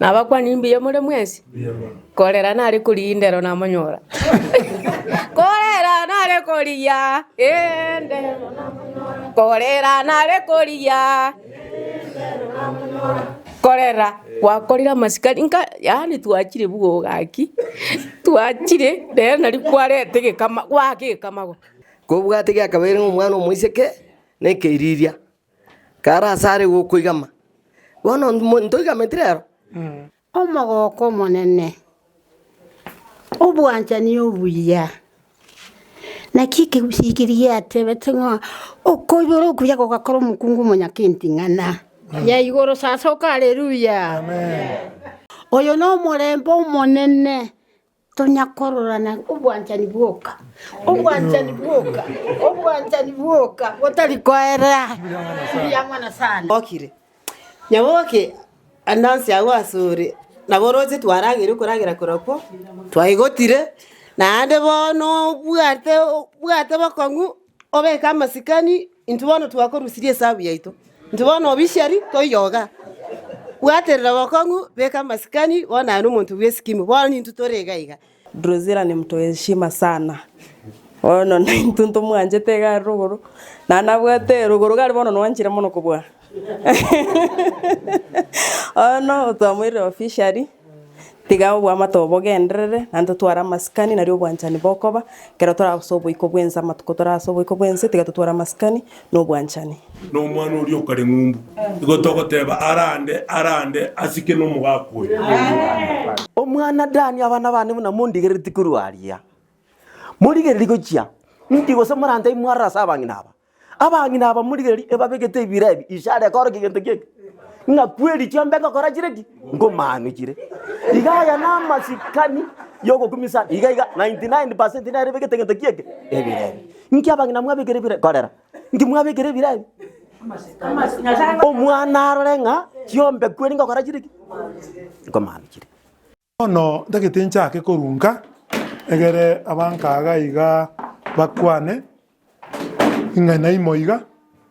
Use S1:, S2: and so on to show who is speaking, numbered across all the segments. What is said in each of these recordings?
S1: Nabakwanie mbuya more mwensi? Korera nare korigia indero namonyora. Korera nare korigia endero namonyora. Korera nare korigia Korera gwakorire amasikani nka yaani twachire bwogo gaki, twachire rero nari kwareta egekama goaka egekamago.
S2: Kobwate giakabeire ng'a omwana omoiseke na ekeiriria, kare ase are gokoigama. Bono ntoigameti rero?
S3: Omogoko omonene, obwanchani obuya. Naki ekegusii keria giatebete ng'a okoibora okuya gogakora omokungu omonyakenting'ana. Ya igoro sasoka Haleluya! Oyo nomorembe omonene. Tonya kororana obwanchani bwoka, obwanchani bwoka, obwanchani bwoka botari koera. Mbuya mono sana.
S4: Okire. Nyaboke anansi agwo asore, nabo oroche twarageire okoragera korokwo, twaigotire, naende bono obwate obwate bokong'u obeke amasikani, intwe bono twakorusirie esabu yaito. Intwe bono obisiari toiyo igaa. Bwaterera bokong'u, beka amasikani, bono aye nomonto bw'eskimu, bono nintwe tore iga iga.
S5: Drusilla ni mtu wa heshima sana, bono naintwe ntomwanchete iga are rogoro, naende nabwate rogoro iga are bono nwanchire mono kobua. Bono twamoirire officially, tiga obwamate obo bogenderere, naende totware amasikani nario obwanchani bokoba, ekero tore ase oboiko bwa ense amatuko tore ase oboiko bwa ense tiga totware amasikani na obwanchani.
S6: Na omwana oria okare ng'umbu. Igo togoteba arande, arande, asike nomogaka oyo.
S2: Omwana Dani, abana bane buna mondigereretie korwa aria, morigererie gochia, inki gose morantebie mwarore ase abang'ina aba? Abang'ina aba morigererie ebabegete ebira ebi, ishara ekorokia gento ki eke? Ng'a kweri chiombe ngokora chire ki? Nkomaanwa chire. Iga aya namasikani yogokumisa iga iga 99% nere ebegete gento ki eke? Ebira ebi. Inki abang'ina mwabekire ebira korera? Inki mwabekire ebira ebi? Omwana arore ng'a chiombe kweri ngokora chire ki? Nkomaanwa chire.
S7: Bono ntagete nchake korunka, egere abankaga iga bakwane, ing'a naimo iga,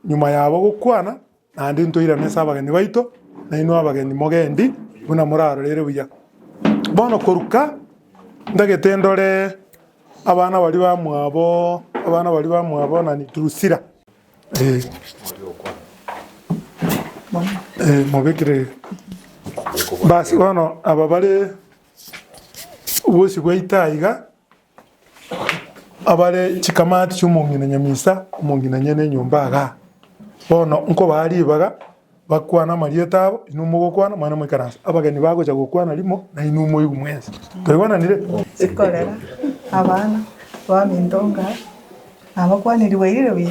S7: nyuma yabo gokwana, naende ntoirane ase abageni baito, nainwe abageni mogendi buna morarorere buya. Bono koruka, ntagete ndore abana baria bamwabo, abana baria bamwabo nani Drusilla. Eh, eh, mobekire basi bono aba bare bosio bwaito aiga abare chikamati chi'omong'ina nyamisa omong'ina nyene enyomba igaa bono nkobaa ribaga bakwane amarieta abo inwe mogokwana mwana moikaranse abageni bagocha gokwana rimo nainwe moigwe mwensi toigwananire?
S8: Chikorera abana baminto ng'a Nabakwaniri bwairire buya?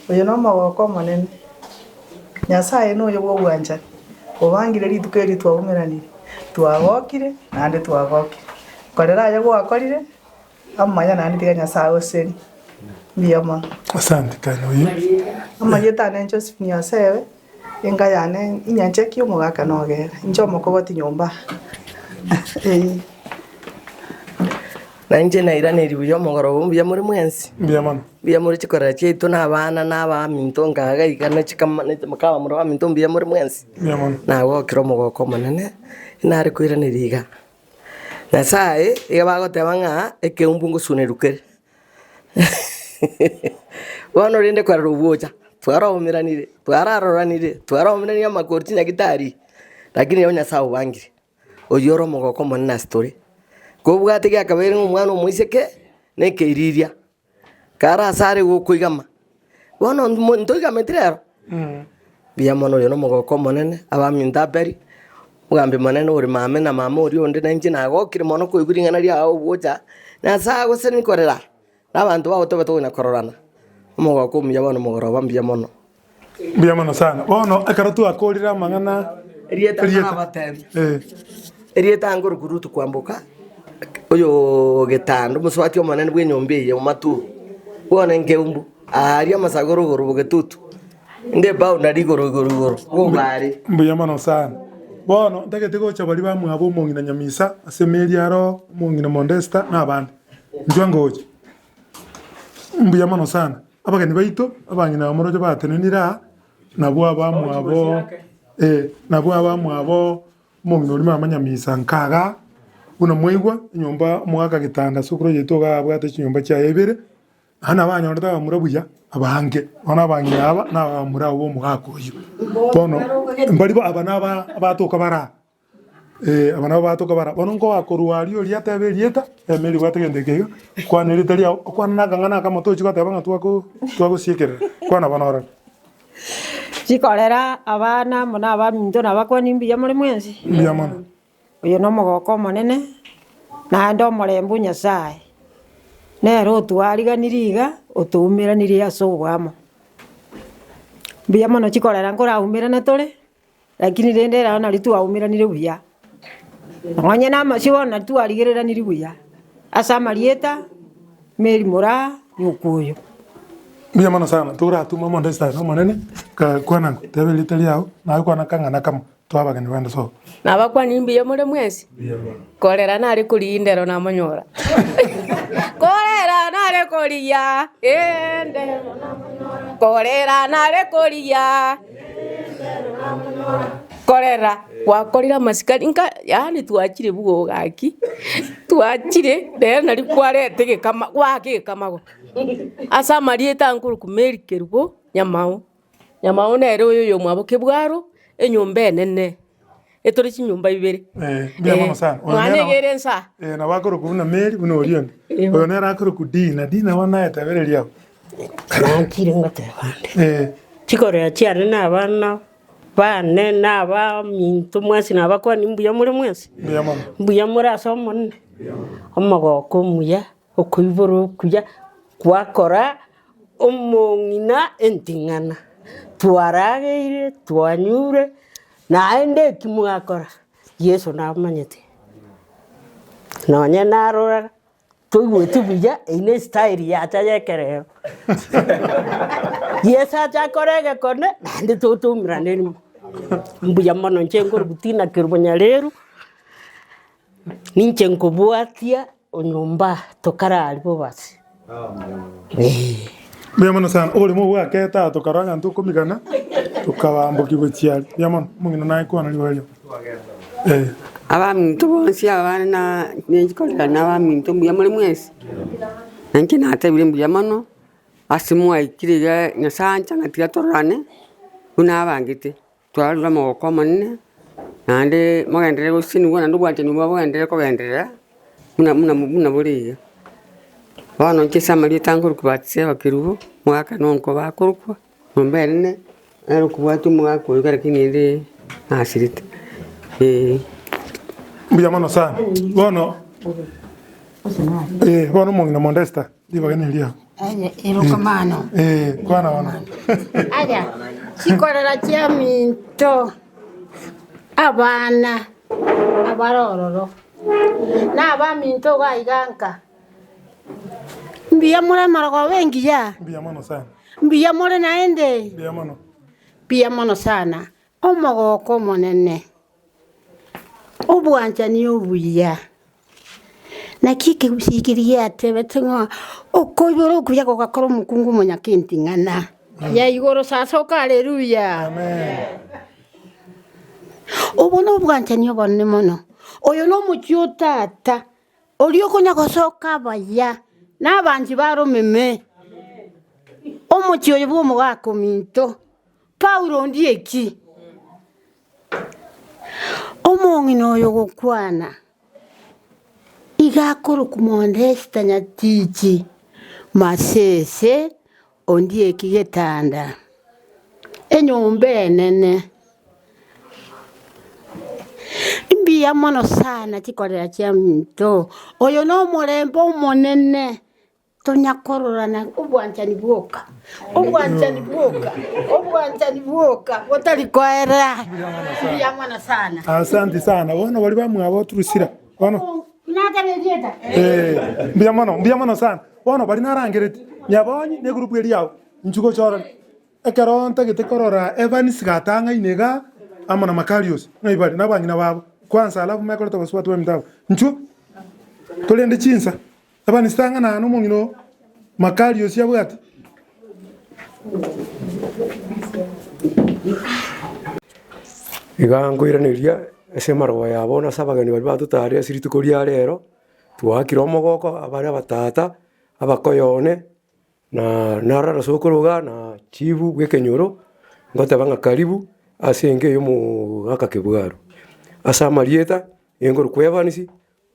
S8: Oyo nomogoko omonene. Nyasaye noyo bw'obwanchani, obangire rituko eri twaumeranire, twagokire naende twagokire. Korera aye gwakorire, amaya naende tiga Nyasaye agoserie. Mbuya mono.
S7: Asante kare oyo.
S8: Amarieta ane Josephine Osebe, enka yane inyancheki omogaka nogere, inche omokogoti nyomba aa.
S2: Na inche nairanerie buya omogoroba mbuya more mwensi?
S7: Mbuya mono.
S2: Mbuya more chikorera chiaito na abana na abaminto nkaga iga na chikama na mokaba more abaminto mbuya more mwensi?
S7: Mbuya mono.
S2: Nagokire omogoko omonene, nare koiraneria iga, Nyasaye iga bagoteba ng'a ekeumbu ngosunerwa kere, bono rende kwarora obwocha, twaraumeranire, twararoranire, twaraumeranire amakori chinyagitari, lakini nabo Nyasaye obangire. Oyio ore omogoko omonene ase tore. Kobwate giakabeire ng'a omwana omoiseke na ekeiriria, kare ase are gokoigama, bono ntoigameti rero? Mbuya mono oyo na omogoko omonene, abaminto Abeli, omogambi monene ore mame na mama oria onde na inche nagokire mono koigwa ring'ana riao ogocha, Nyasaye agosesenie korera, na abanto bao tobe tokonya kororana, omogoko omuya bono omogoroba mbuya mono.
S7: Mbuya mono sana. Bono ekero twakorire amang'ana
S2: Erieta
S7: Erieta.
S2: narabatebie.
S7: Eh.
S2: Erieta ngoroku Ruth Kwamboka, oyo getanda omosubati omonene bw'enyomba eye omaturo, bono enkeumbu, aaria amasagoro igoro bogetutu, inde eboundary igoro igoro igoro, bobare.
S7: Mbuya mono sana. Bono ntagete gocha baria bamwabo omong'ina Nyamisa, ase Mary aro, omong'ina Mondesta, na abande. Inchwe ngocha. Mbuya mono sana. Abageni baito, abang'ina bamoroche batenenire aa, nabwo abamwabo, eh, nabwo abamwabo. Omong'ina oria mama Nyamisa nkagaa, buna mwaigwa, enyomba omogaka getanda ase okoro yaito iga abwate chinyomba chiaye ibere, naende nabo anyorete abamura buya abange, bono abang'ina aba na abamura abwo ba omogaka oyio. Bono mbari aba naba abatoka bare aa, aba nabo batoka bare aa. Bono nkoa korwa aria oria atebe erieta, emeri ebwate egento eke iga, kwana erieta riago, okwane na akang'ana akamo tochi goteba ng'a twako twagosiekerera, kwana bono orore.
S9: Chikorera abana amo na abaminto na abakuani mbuya more mwensi?
S7: Mbuya mono.
S9: Oyo nomogoko omonene, naende omorembe o Nyasae, nere otwariganirie iga, otoumeranirie ase oboamo. Mbuya mono chikorera nkoraumerane tore, lakini rende ere nari twaumeranire buya. Nonye na amasio bono nari twarigereranirie buya, ase amarieta, Mary Moraa na Okuoyo.
S7: Mbuya mono sana, toratuma omonto ase tata omonene, kwana teba erieta riao, naye kwana akang'ana kamo, toe abageni bande sobo.
S1: Nabakwani mbuya more mwensi? Korera nare korigia indero namonyora. Korera nare korigia endero namonyora. Korera nare korigia Korera gwakorire amasikani nka yaani twachire bugo gaki, twachire rero nari kwareta egekama goaka egekamago. Ase amarieta nkorokwa Mary Kerubo Nyamao, Nyamao nere oyo oyomwabo Kebwaro, enyomba enene, etore chinyomba ibere.
S7: Mbuya mono sana. Oyo
S1: Mwana
S7: nere
S1: iga ere nsa.
S7: Nabo akorokwa buna Mary buna oria onde. Oyo nere akorokwa Dina, Dina bono aye tebereria abwo.
S10: Nanchire ngoteba nde, chikorera chiane na abana bane na abaminto mwensi nabakwani mbuya more mwensi?
S7: Mbuya mono.
S10: Mbuya more ase Omonene? Omogoko omuya, okoiborwa okuya, gwakora omong'ina enting'ana, twarageire, twanyure, naende eki mwakora, Yeso namanyete. Nonye narora Toigweti buya, eyio ne style yacha y'ekerero. Yeso ache akore egekone, naende totoumerane rimo. Mbuya mono inche nkorokwa Tina Kerubo Nyareru, ninche nkobwatia onyomba tokarari bobasi, eh.
S7: Mbuya mono sana, oborimo obwakete aa tokarora ng'a ntokomigana, tokabambokia gochia aria. Mbuya mono, omong'ina naye kwana ribaga riao. Eh.
S11: Abaminto bonsi abana na nenchikorera na abaminto mbuya more mwensi? Na inche natebire mbuya mono, ase mwaikire iga Nyasaye ancha ng'a tiga tororane, buna abangete, twarure omogoko omonene, naende mogenderere gosesenigwa naende obwanchani bwabo bogenderere kogenderera, buna buna buna bore iga. Bono inche ase amarieta nkorokwa Batiseba Kerubo, omogaka nonko bakorokwa. Nyomba enene nere okobwatia omogaka oyo kare kende ere nasirete eh.
S7: Mbuya mono sana. Bono eh, bono omong'ina Modesta, ribaga neri riago.
S3: Aye, erokamano.
S7: Eh, kwana bono.
S3: Aya, chikorera chiaminto abana abare ororo, na abaminto iga iga nka. Mbuya more amarogoba engiya?
S7: Mbuya mono sana.
S3: Mbuya more naende?
S7: Mbuya mono.
S3: Mbuya mono sana. Omogoko omonene, obwanchani obuya. Naki ekegusii keria giatebete ng'a okoibora okuya gogakora omokungu omonyakenting'ana. Ya igoro sasa oka haleluya. Obo nobwanchani obonene mono. Oyo nomochie o tata. Oria okonya gosoka abaya, na abanchi baromeme, omochie oyo bw'omogaka ominto, Paulo ondieki, omong'ina oyo ogokwana, iga akorokwa Modesta Nyatichi Masese ondieki getanda, enyomba enene. Mbuya mono sana chikorera chiaminto, oyo nomorembe omonene, tonya kororana obwanchani bwoka, obwanchani bwoka, obwanchani bwoka botari koera. Mbuya mono sana.
S7: Asante sana. Bono baria bamwabo Drusilla. Bono.
S3: Natebe erieta.
S7: Eh, mbuya mono, mbuya mono sana. Bono baria narangereti, nyabonyi ne group eria yao, inchuo gocha orore. Ekero ntagete korora Evans gatang'aine iga amo na Makarios, ng'ai bare nabang'ina babo, kwansa alafu mekorete abasubati baminto aba. Inchuo torende chinsa. Evans tang'ana aa nomong'ina oo Makarios abwate.
S12: Iga nkoiraneria. ase emarogoba ya bono ase abageni baria batotaarire ase rituko ria rero, twaakire omogoko abare abatata, abakoyone, na naroro ase okoroga na chibu bwa ekenyoro, ngoteba ng'a karibu ase enka eye omogaka Kebwaro. Ase amarieta, nkorokwa Evans,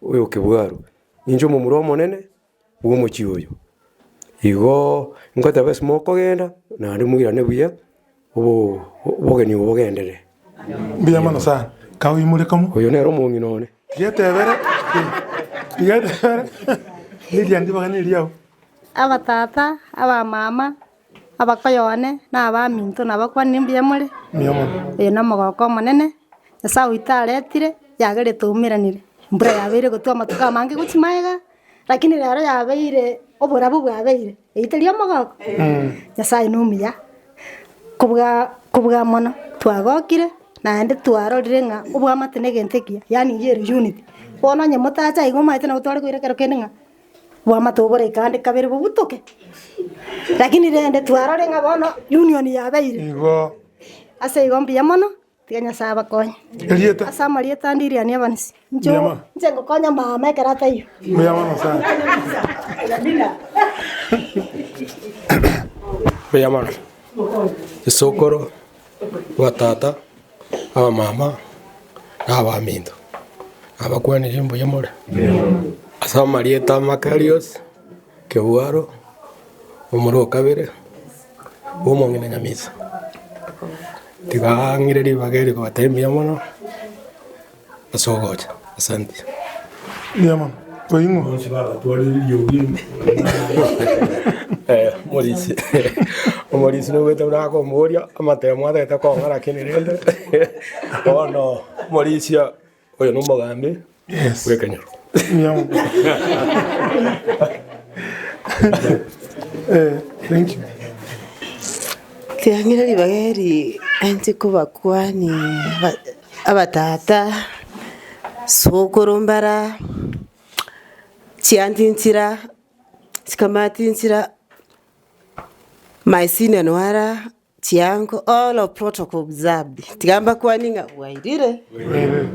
S12: oyo Kebwaro, ninche omomura omonene bw'omochie oyo. Igoo ngoteba ase mokogenda naende moirane buya, obo obogeni obo bogenderere.
S7: Mbuya mono sana. Kaoimore komo.
S12: Oyo nere omong'ina one.
S7: Tigetebere, tigetebere, neriangi ribaga neriao.
S13: Abatata, abamama, abakoyone, na abaminto nabakwanire mbuya more?
S7: Mbuya mono.
S13: Oyo nomogoko omonene, Nyasae oito aretire, yagera toumeranire. Embura yabeire gotwa amatuko amange gochia magega, lakini rero yabeire oborabu bwabeire, eyio teri omogoko? Nyasae nomuya, kobua kobua mono twagokire naende twarorire ng'a obwamate na egento ekiya, yaani eyio ere unity. Bono onye motacha iga omanyete nabo tware koira ekero kende ng'a Bwamate oboraika ande kabere bobutoke, lakini rende twarore ng'a bono union yabeire.
S7: Igo.
S13: Ase igo mbuya mono, tiga Nyasae abakonye.
S7: Erieta.
S13: Ase amarieta ande Iriani Evans. Inche
S7: Mbuya mono.
S13: inche ngokonya mama ekero ataiyo.
S7: Mbuya mono sana.
S14: Mbuya mono. Esokoro, abatata, abamama, na abaminto, nabakwanirie mbuya more? Ase amarieta a Makarios, Kebwaro, omoro o kabere, bwa omong'ina Nyamisa. Tiga ng'ire ribaga eri kobatebia mbuya mono, ase ogocha. Asante.
S7: Mbuya mono. Oing'o?
S6: Bonsi bagatwarire eriogi
S14: Eh, omorisia omorisia nobwate buna akomboria amatemo atagete kong'a lakini rende bono omorisia oyo na omogambi
S7: Yes.
S14: bw'ekenyoro.
S7: Mbuya mono. Eh, thank you.
S4: Tiang'ire ribaga eri inche kobakwani aba- abatata, sokoro mbara, chianti nchira, chikamati nchira, my senior nwara, chianko, all of protocol observed. Tiga mbakwanie ng'a bwairire,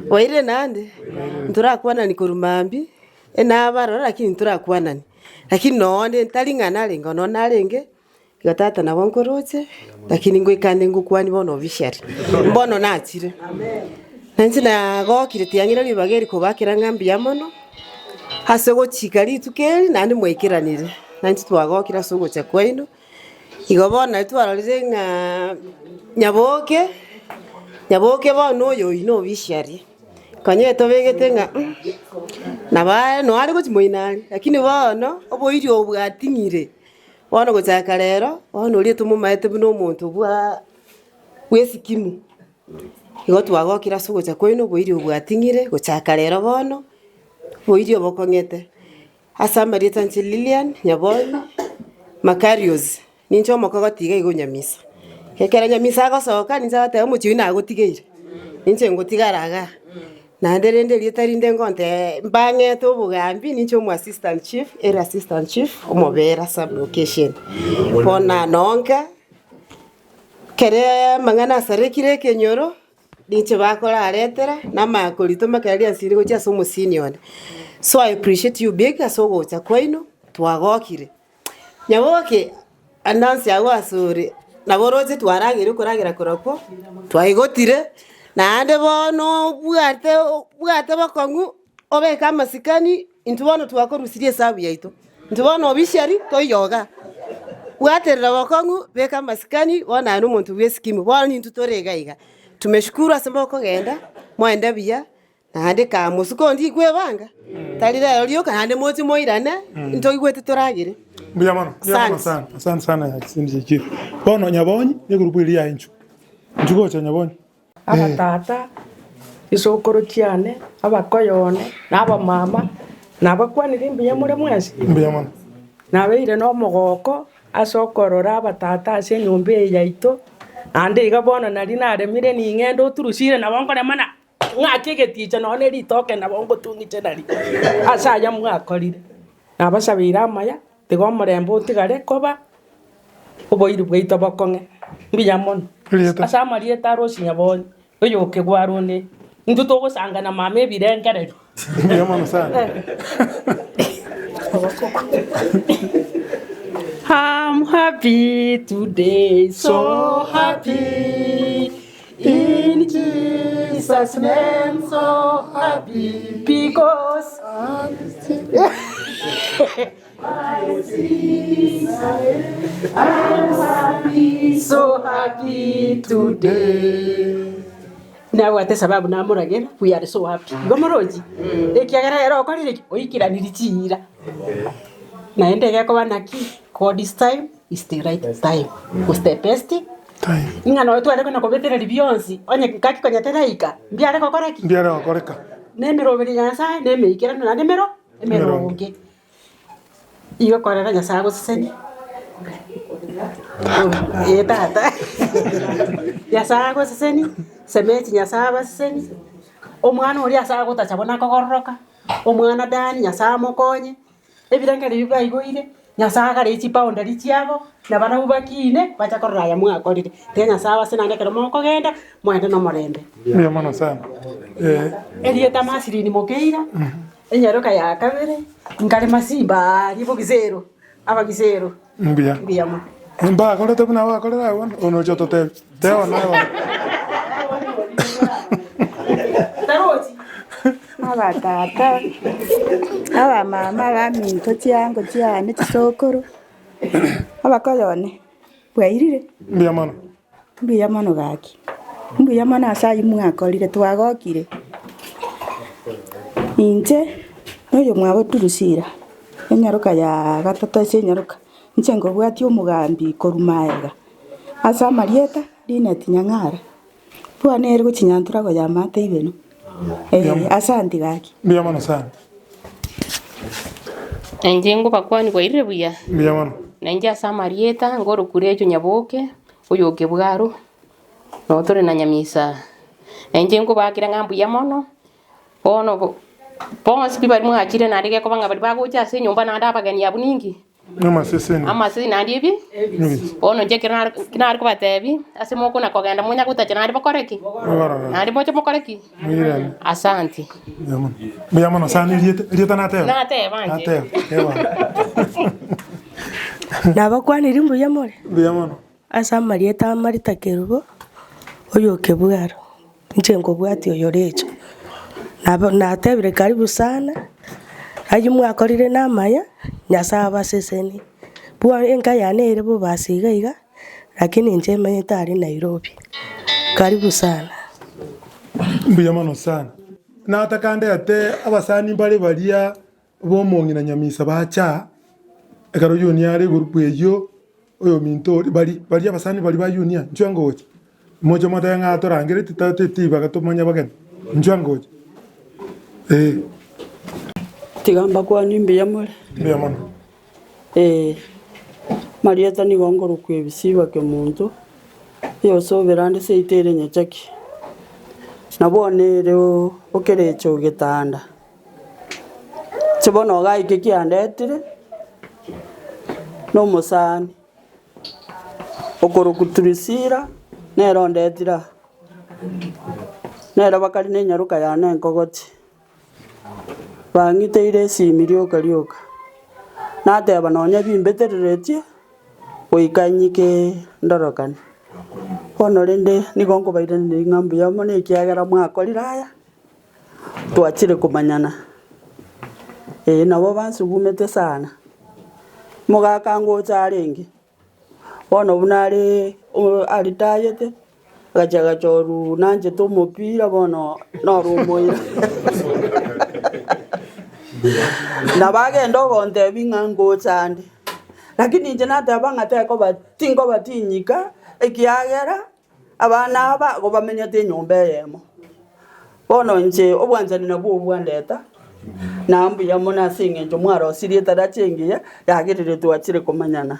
S4: bwairire naende, ntorakwanani korwa mambia, enabarora lakini ntorakwanani, lakini nonde ntari ng'a narenge oo narenge. Igo tata nabo nkoroche, lakini ngoika nde ngokwanie bono officially. Mbono nachire. Na inche nagokire tiang'ira ribaga eri kobakera ng'a mbuya mono, ase ogochika rituko eri naende mwaikeranire. Na intwe twagokire ase ogocha kwaino, igo bono nari twarorire ng'a Nyaboke, Nyaboke bono oyo oino officially. Konya etobegete ng'a nabo aye noare gochia moino aria, lakini bono oboiri obo bwating'ire. Bono gochaka rero, bono oria tomomaete buna omonto bwa bw'esikimu, igo twagokire ase ogocha kwaino oboiri obo bwating'ire gochaka rero bono, oboiri obokong'ete. Ase amarieta inche Lilian Nyabonyi Makarios, ninche omokogoti iga iga o Nyamisa. Ekero Nyamisa agosoka ninche agoteba omochie oyio nagotigeire, ninche ngotigara igaa. Naende rende erieta rinde ngonte mbang'ete obogambi ninche omo assistant chief, area assistant chief, omobera sub location. Bono nanonka, ekere amang'ana asarekire ekenyoro, ninche bakoraretera, namanya koritoma ekero riansire gochia ase omosini one. So I appreciate you big ase ogocha kwaino, twagokire. Nyaboke anansi agwo asore, nabo oroche twarageire okoragera korokwo, twaigotire, naende bono obwate obwate bokong'u, obeke amasikani, intwe bono twakorusirie esabu yaito. Intwe bono officially toiyoga, bwaterera bokong'u, beka amasikani, bono aye na omonto bwa eskimu, bono intwe tore iga iga. Tumeshukuru ase mokogenda, moende buya. Naende kaa mosuko onde ikwebanga, tari rero rioka naende moche moirane, ntoigwete toragere.
S7: Mbuya mono, mbuya mono
S4: Asante.
S7: sana, asante sana Nyakisindu Shekiri. Bono Nyabonyi negurupu eria yaye inchuo, inchuo gocha Nyabonyi.
S1: Abatata, chisokoro chiane, abakoyo one, na abamama, nabakwanire mbuya more mwensi.
S7: Mbuya mono.
S1: Nabeire nomogooko ase okorora abatata ase enyomba eye yaito, naende iga bono naria naremire ning'ende oturusire nabo nkorema na Ng'ake egeticha nonya ne ritoke nabo ngotung'iche nario ase aya mwakorire. Nabasabeire amaya, tiga omorembe otigare koba oboiri bwaito bokong'e. Mbuya mono.
S7: Erieta.
S1: Ase amarieta a Rose Nyabonyi, oyokegwa are onde. Intwe togosangana mama ebirengererio.
S7: Mbuya mono sana.
S1: I'm happy today, so happy in Jesus name, so happy because my sins I'm happy, so happy today. Nabwate esababu namoragera, we are so happy. Igo morochi? Ekiagera ere okorire ki? Oikeranirie chiira. Naende egekoba naki, God's time is the right time, gose the best
S7: time.
S1: Ng'a nonya tware kona kobetereria bionsi, onye ngaki konya teraika, mbiare gokora ki?
S7: Mbiare gokoreka.
S1: Na emeroberi ya Nyasaye na emeikeranu naende emero, emeronge. Igo korera Nyasaye agosesenie, ee tata, Nyasaye agosesenie, semechi Nyasaye abasesenie, omwana oria ase agotacha bono akogororoka, omwana Dani Nyasaye amokonye, ebirengererio ebi baigoire, Nyasaye agare chiboundary chiabo, na barabwo bakine, bacha korora aya mwakorire. Tiga Nyasaye abasesenie naende ekero mokogenda, mogende nomorembe.
S7: Mbuya mono sana. Eh.
S1: Erieta Masirini Mokeira, Enyaroka ya kabere, nkare masimba aaria bogisero, abagisero.
S7: Mbuya.
S1: Mbuya mono.
S7: Mbakorete buna bakorire abwo bono, onoche ototebie. Teba naye bono.
S1: Tarochi.
S15: Abatata, abamama abaminto chiango chiane chisokoro, abakoyone, bwairire?
S7: Mbuya mono.
S15: Mbuya mono gaki, mbuya mono ase ayio mwakorire, twagokire. Inche noyomwabo Drusilla, enyaroka ya gatato ase enyaroka, inche nkobwatia omogambi korwa maega, ase amarieta Linet Nyang'ara, bwana ere gochia Nyanturago ya maate ibeno, eh, asanti gaki.
S7: Mbuya mono sana.
S16: Inche ngobakwania bwairire buya?
S7: Mbuya mono.
S16: Na inche ase amarieta ngorokure echo Nyaboke, oyo o Kebwaro, noo tore na Nyamisa. Na inche nkobakera ng'a mbuya mono, bono bo bonsi pi baria mwachire naende gekoba ng'a baria bagocha ase enyomba naende abageni abwo ninki?
S7: Amaseseni.
S16: Amaseseni naende ebi? Bono inche ekero nare nare kobatebia, ase mokona kogenda monya gotacha naende bokore ki?
S7: Bokorora.
S16: Naende moche mokore ki?
S7: Moirane.
S16: Asanti.
S7: Mbuya mono. Mbuya mono sana erieta erieta nateba?
S16: Nateba inche.
S7: Nateba, teba.
S17: Nabakwanirie mbuya more?
S7: Mbuya mono.
S17: Ase amarieta a Marita Kerubo, oyo o Kebwaro, inche nkobwatia oyo Recho. Nabo natebire karibu sana, ayio mwakorire namaya, Nyasae abasesenie. Bwa enka yane ere bobasi iga iga, lakini inche emenyete aria Nairobi. Karibu sana.
S7: Mbuya mono sana. Natakandete abasani mbare baria B'omong'ina Nyamisa bacha, ekero Yunia are egurupu eyio, oyominto oria, baria, baria abasani baria ba Yunia, inchuo ngocha. Moche motebe ng'a atorangereti tateti ribaga tomanye abageni, inchuo ngocha. Eh.
S18: Tiga mbakwanie mbuya more.
S7: Mbuya mono.
S18: Ee, amarieta nigo nkorokwa ebisiba kemonto, eyosobera ande seito ere nyachaki. Na bono ere okerecha ogetanda. Inche bono iga eke kiandetire, na omosani, okorokwa Drusilla, nere ondetire aa. Nere bakare na enyaroka yane enkogoti, bang'iteire esimi rioka rioka, nateba nonye bimbetereretie, goika nyike ndorokane. Bono rende nigo nkobairaneria ng'a mbuya mono ekiagera mwakorire aya. Twachire komanyana, ee nabo bansugumete sana, mogaka ngocha arenge, bono buna are aritayete, agachia agachorwa nanchete omopira bono noro omoira. Nabo agenda ogontebia ng'a ngocha ande, lakini inche nateba ng'a tekoba tinkoba tinyika ekiagera. Abana aba igo bamenyete enyomba eyemo. Bono inche obwanchani nabwo obwandeta, na mbuya mono ase eng'encho mwarosirie etaracha engiya, yagerire twachire komanyana.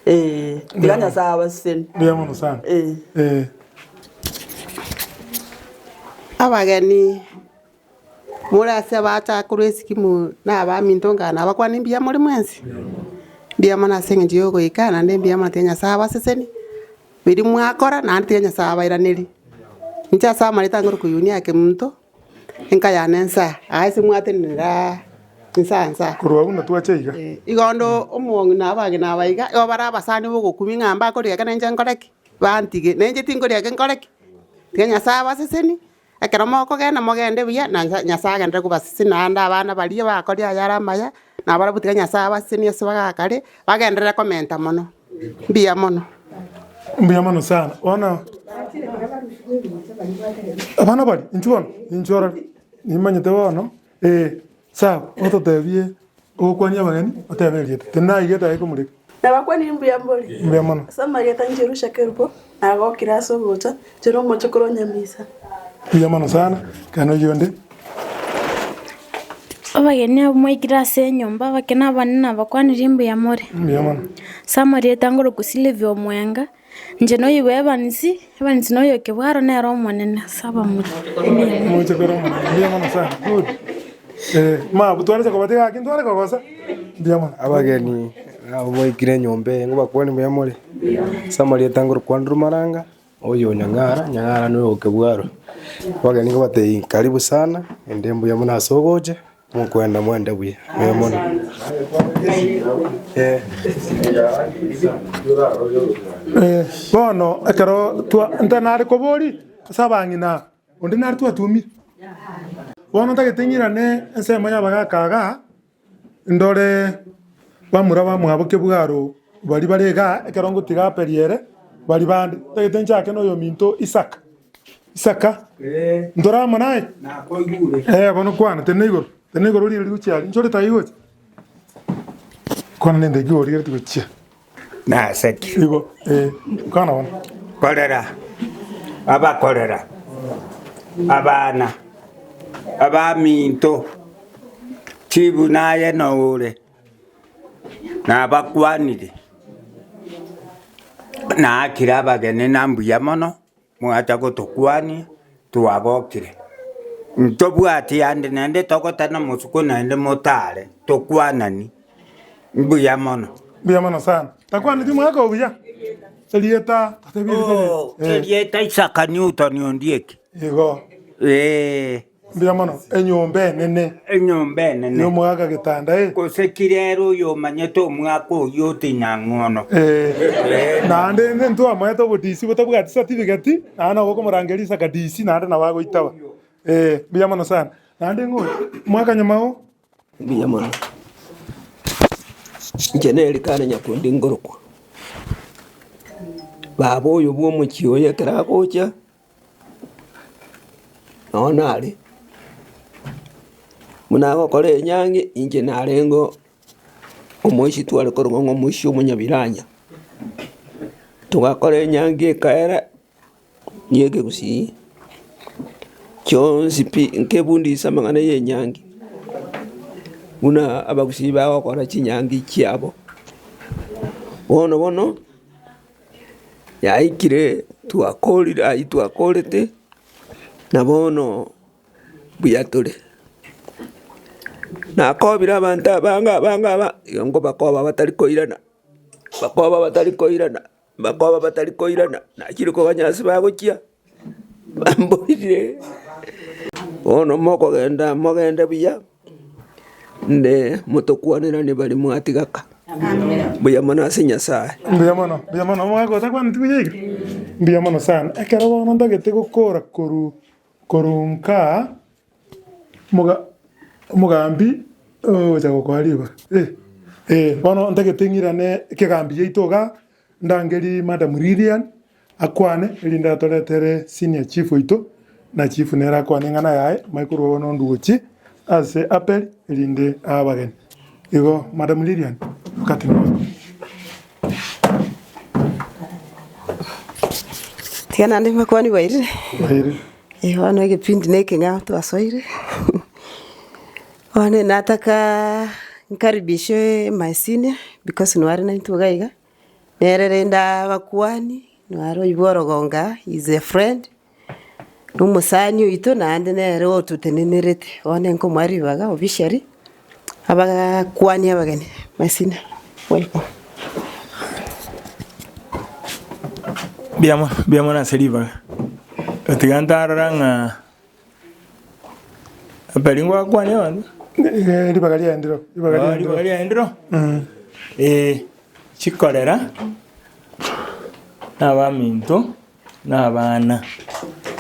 S18: Ee, tiga Nyasae abasesenie.
S7: Mbuya mono sana.
S18: Ee.
S7: Ee.
S4: Abageni more ase abacha korwa esikimu na abaminto ng'a nabakwane mbuya more mwensi? Mbuya mono ase eng'encho ya ogoika naende mbuya mono tiga Nyasae abasesenie, biria mwakora naende tiga Nyasae abairanerie. Inche ase amareta ang'e korokwa Yunia Kemunto, enka yane nsaa, aa ase mwatenenera nsaa nsaa.
S7: Korwa abwo natwache iga.
S4: Igo onde omong'ina abageni aba iga, igo bare abasani bogokumia ng'a mbakoria eke nainche nkore ki? Bantige, nainche tinkoria eke nkore ki? Tiga Nyasaye abasesenie, ekero mokogenda mogende buya, na Nyasaye agenderere kobasesenia naende abana baria bakoria ayare amaya, nabarabwo tiga Nyasaye abasesenie ase bagakare, bagenderere komenta mono. Mbuya mono.
S7: Mbuya mono sana. Bono abana baria, inchuo bono, inchuo orore, nimanyete bono, eh, sawa, ototebie ogokwania abageni, otebe erieta. Tinaigete aye komoreka.
S19: Nabakwanire mbuya mbore.
S7: Mbuya mono.
S19: Ase amarieta inche Rusha Kerubo, nagokire ase ogocha, inche nomochokoro o Nyamisa.
S7: Mbuya mono sana, ekero oyio onde.
S20: Abageni abwo mwaikire ase enyomba, abake na abanene nabakwanirie mbuya more.
S7: Mbuya mono.
S20: Ase amarieta ngorokwa Sylvia Omwenga, inche noyo bwa Evans, Evans noyo Kebwaro nere omonene ase abamura. Mbuya mono.
S7: Mochokoro omonene, mbuya mono sana, good. Eh, ma twaretse kobatiga gaki ntware kogosa, mbuya mono.
S14: Abageni abwo mwaikire enyomba eye ngobakwanie mbuya more? Ase amarieta ngorokwa Andrew Maranga. Oyo Nyang'ara, Nyang'ara noyo o Kebwaro. Abageni nkobatebia karibu sana, ende mbuya mono ase ogocha, mokwenda mwende buya, mbuya mono. Eh.
S7: Eh, bono ekero twa nta nare kobori ase abang'ina onde nare twatumire. Bono ntagete ng'irane ensemo ya abagaka igaa. Ndore bamura bamwabo kebwaro baria bare igaa, ekero ngotiga aperi ere, baria bande. Ntagete nchake na oyominto Isaka. Isaka, ntore amo naye? Eh, bono kwana, tenena igoro, tenena igoro riire rigochia aria. Inche ore tai gocha? Kwana nende ekio origereti gochia.
S21: Nase ki?
S7: Igo, eh, kwana bono.
S21: Korera, abakorera, abana, abaminto, chibu naye noure, nabakwanire, naakire abageni na mbuya mono, mwacha gotokwania, twagokire. Ntobwati ande naende togotana mosuko naende motare, tokwanani, mbuya mono.
S7: Mbuya mono sana. Takwaneti omwaka oo buya? Erieta, totebie erieta
S21: Oh,
S7: riaye. Eh.
S21: erieta Isaka Newton Ondieki.
S7: Igo.
S21: Ee.
S7: Mbuya mono. Enyomba enene.
S21: Enyomba enene.
S7: Y'omogaka getanda eh.
S21: Gose ki rero oyo omanyete omwaka oyio otinyang'ono.
S7: Eh. Naende inde ntwamoete obodisi botabwati certificate, naende nabo okomorangeria Isaka DC naende nabo agoitaba. Eh, mbuya mono sana. Naende ng'o oyo? Mwaka nyuma oo?
S2: Mbuya mono. Inche nere kare nyakundi ngorokwa. Baba oyo bwa omochie oyo ekero agocha, Nonya nare, buna agokora enyangi, inche narenge omoisia tware korokwa ng'a omoisia omonyabiranya. Togakora enyangi ekaera ya ekegusii, chionsi pi nkebundisa amang'ana ya enyangi, buna abagusii bagokora chinyangi chiabo. Bono bono. Yaikire twakorire aywo twakorete, na bono mbuya tore. Nakobire abanto abange abange aba, igo nkobakoba batari koirana, bakoba batari koirana, bakoba batari koirana, nachire koganya ase bagochia, bamborire, bono mokogenda mogende buya. Nde motokwaneranie baria mwatigaka. Mbuya mono ase Nyasae.
S7: Mbuya mono, mbuya mono. Omogaka otakwaneti buya iga? Mbuya mono sana. Ekero bono ntagete gokora koru koru nkaa, omoga omogambi ogocha gokoa ribaga. Eh, eh, bono ntagete ng'irane ekegambi giaito igaa, ndangerie Madam Lilian, Akwane, erinde atoretere senior chief oito, na chief nere akwane eng'ana yaye, amanye korwa bono onde gochia ase aperi, erinde ae abageni. Igo Madam Lilian, wakati ni wako.
S4: Tiga naende mbakwani bwairire.
S7: Bwairire.
S4: Eh, bono egepindi na ekeng'ao twasoire, bono nataka nkaribishe my senior because nware naintwe iga iga. Nere rende abakuani, naro oyio bw'orogonga is a friend, na omosani oito naende nere ototenenerete, bono nkomoa ribaga officially, abakuani abageni, my senior, welcome.
S22: Mbuya mono, mbuya mono ase ribaga.
S5: Tiga ntarora ng'a Abeli ngwakwania abanto.
S7: Eh, ribaga riaendire oo, ribaga
S5: Oh,
S7: riaendire
S5: ribaga
S7: oo.
S5: riaendire oo?
S7: Mm.
S5: Eh, chikorera na abaminto na abana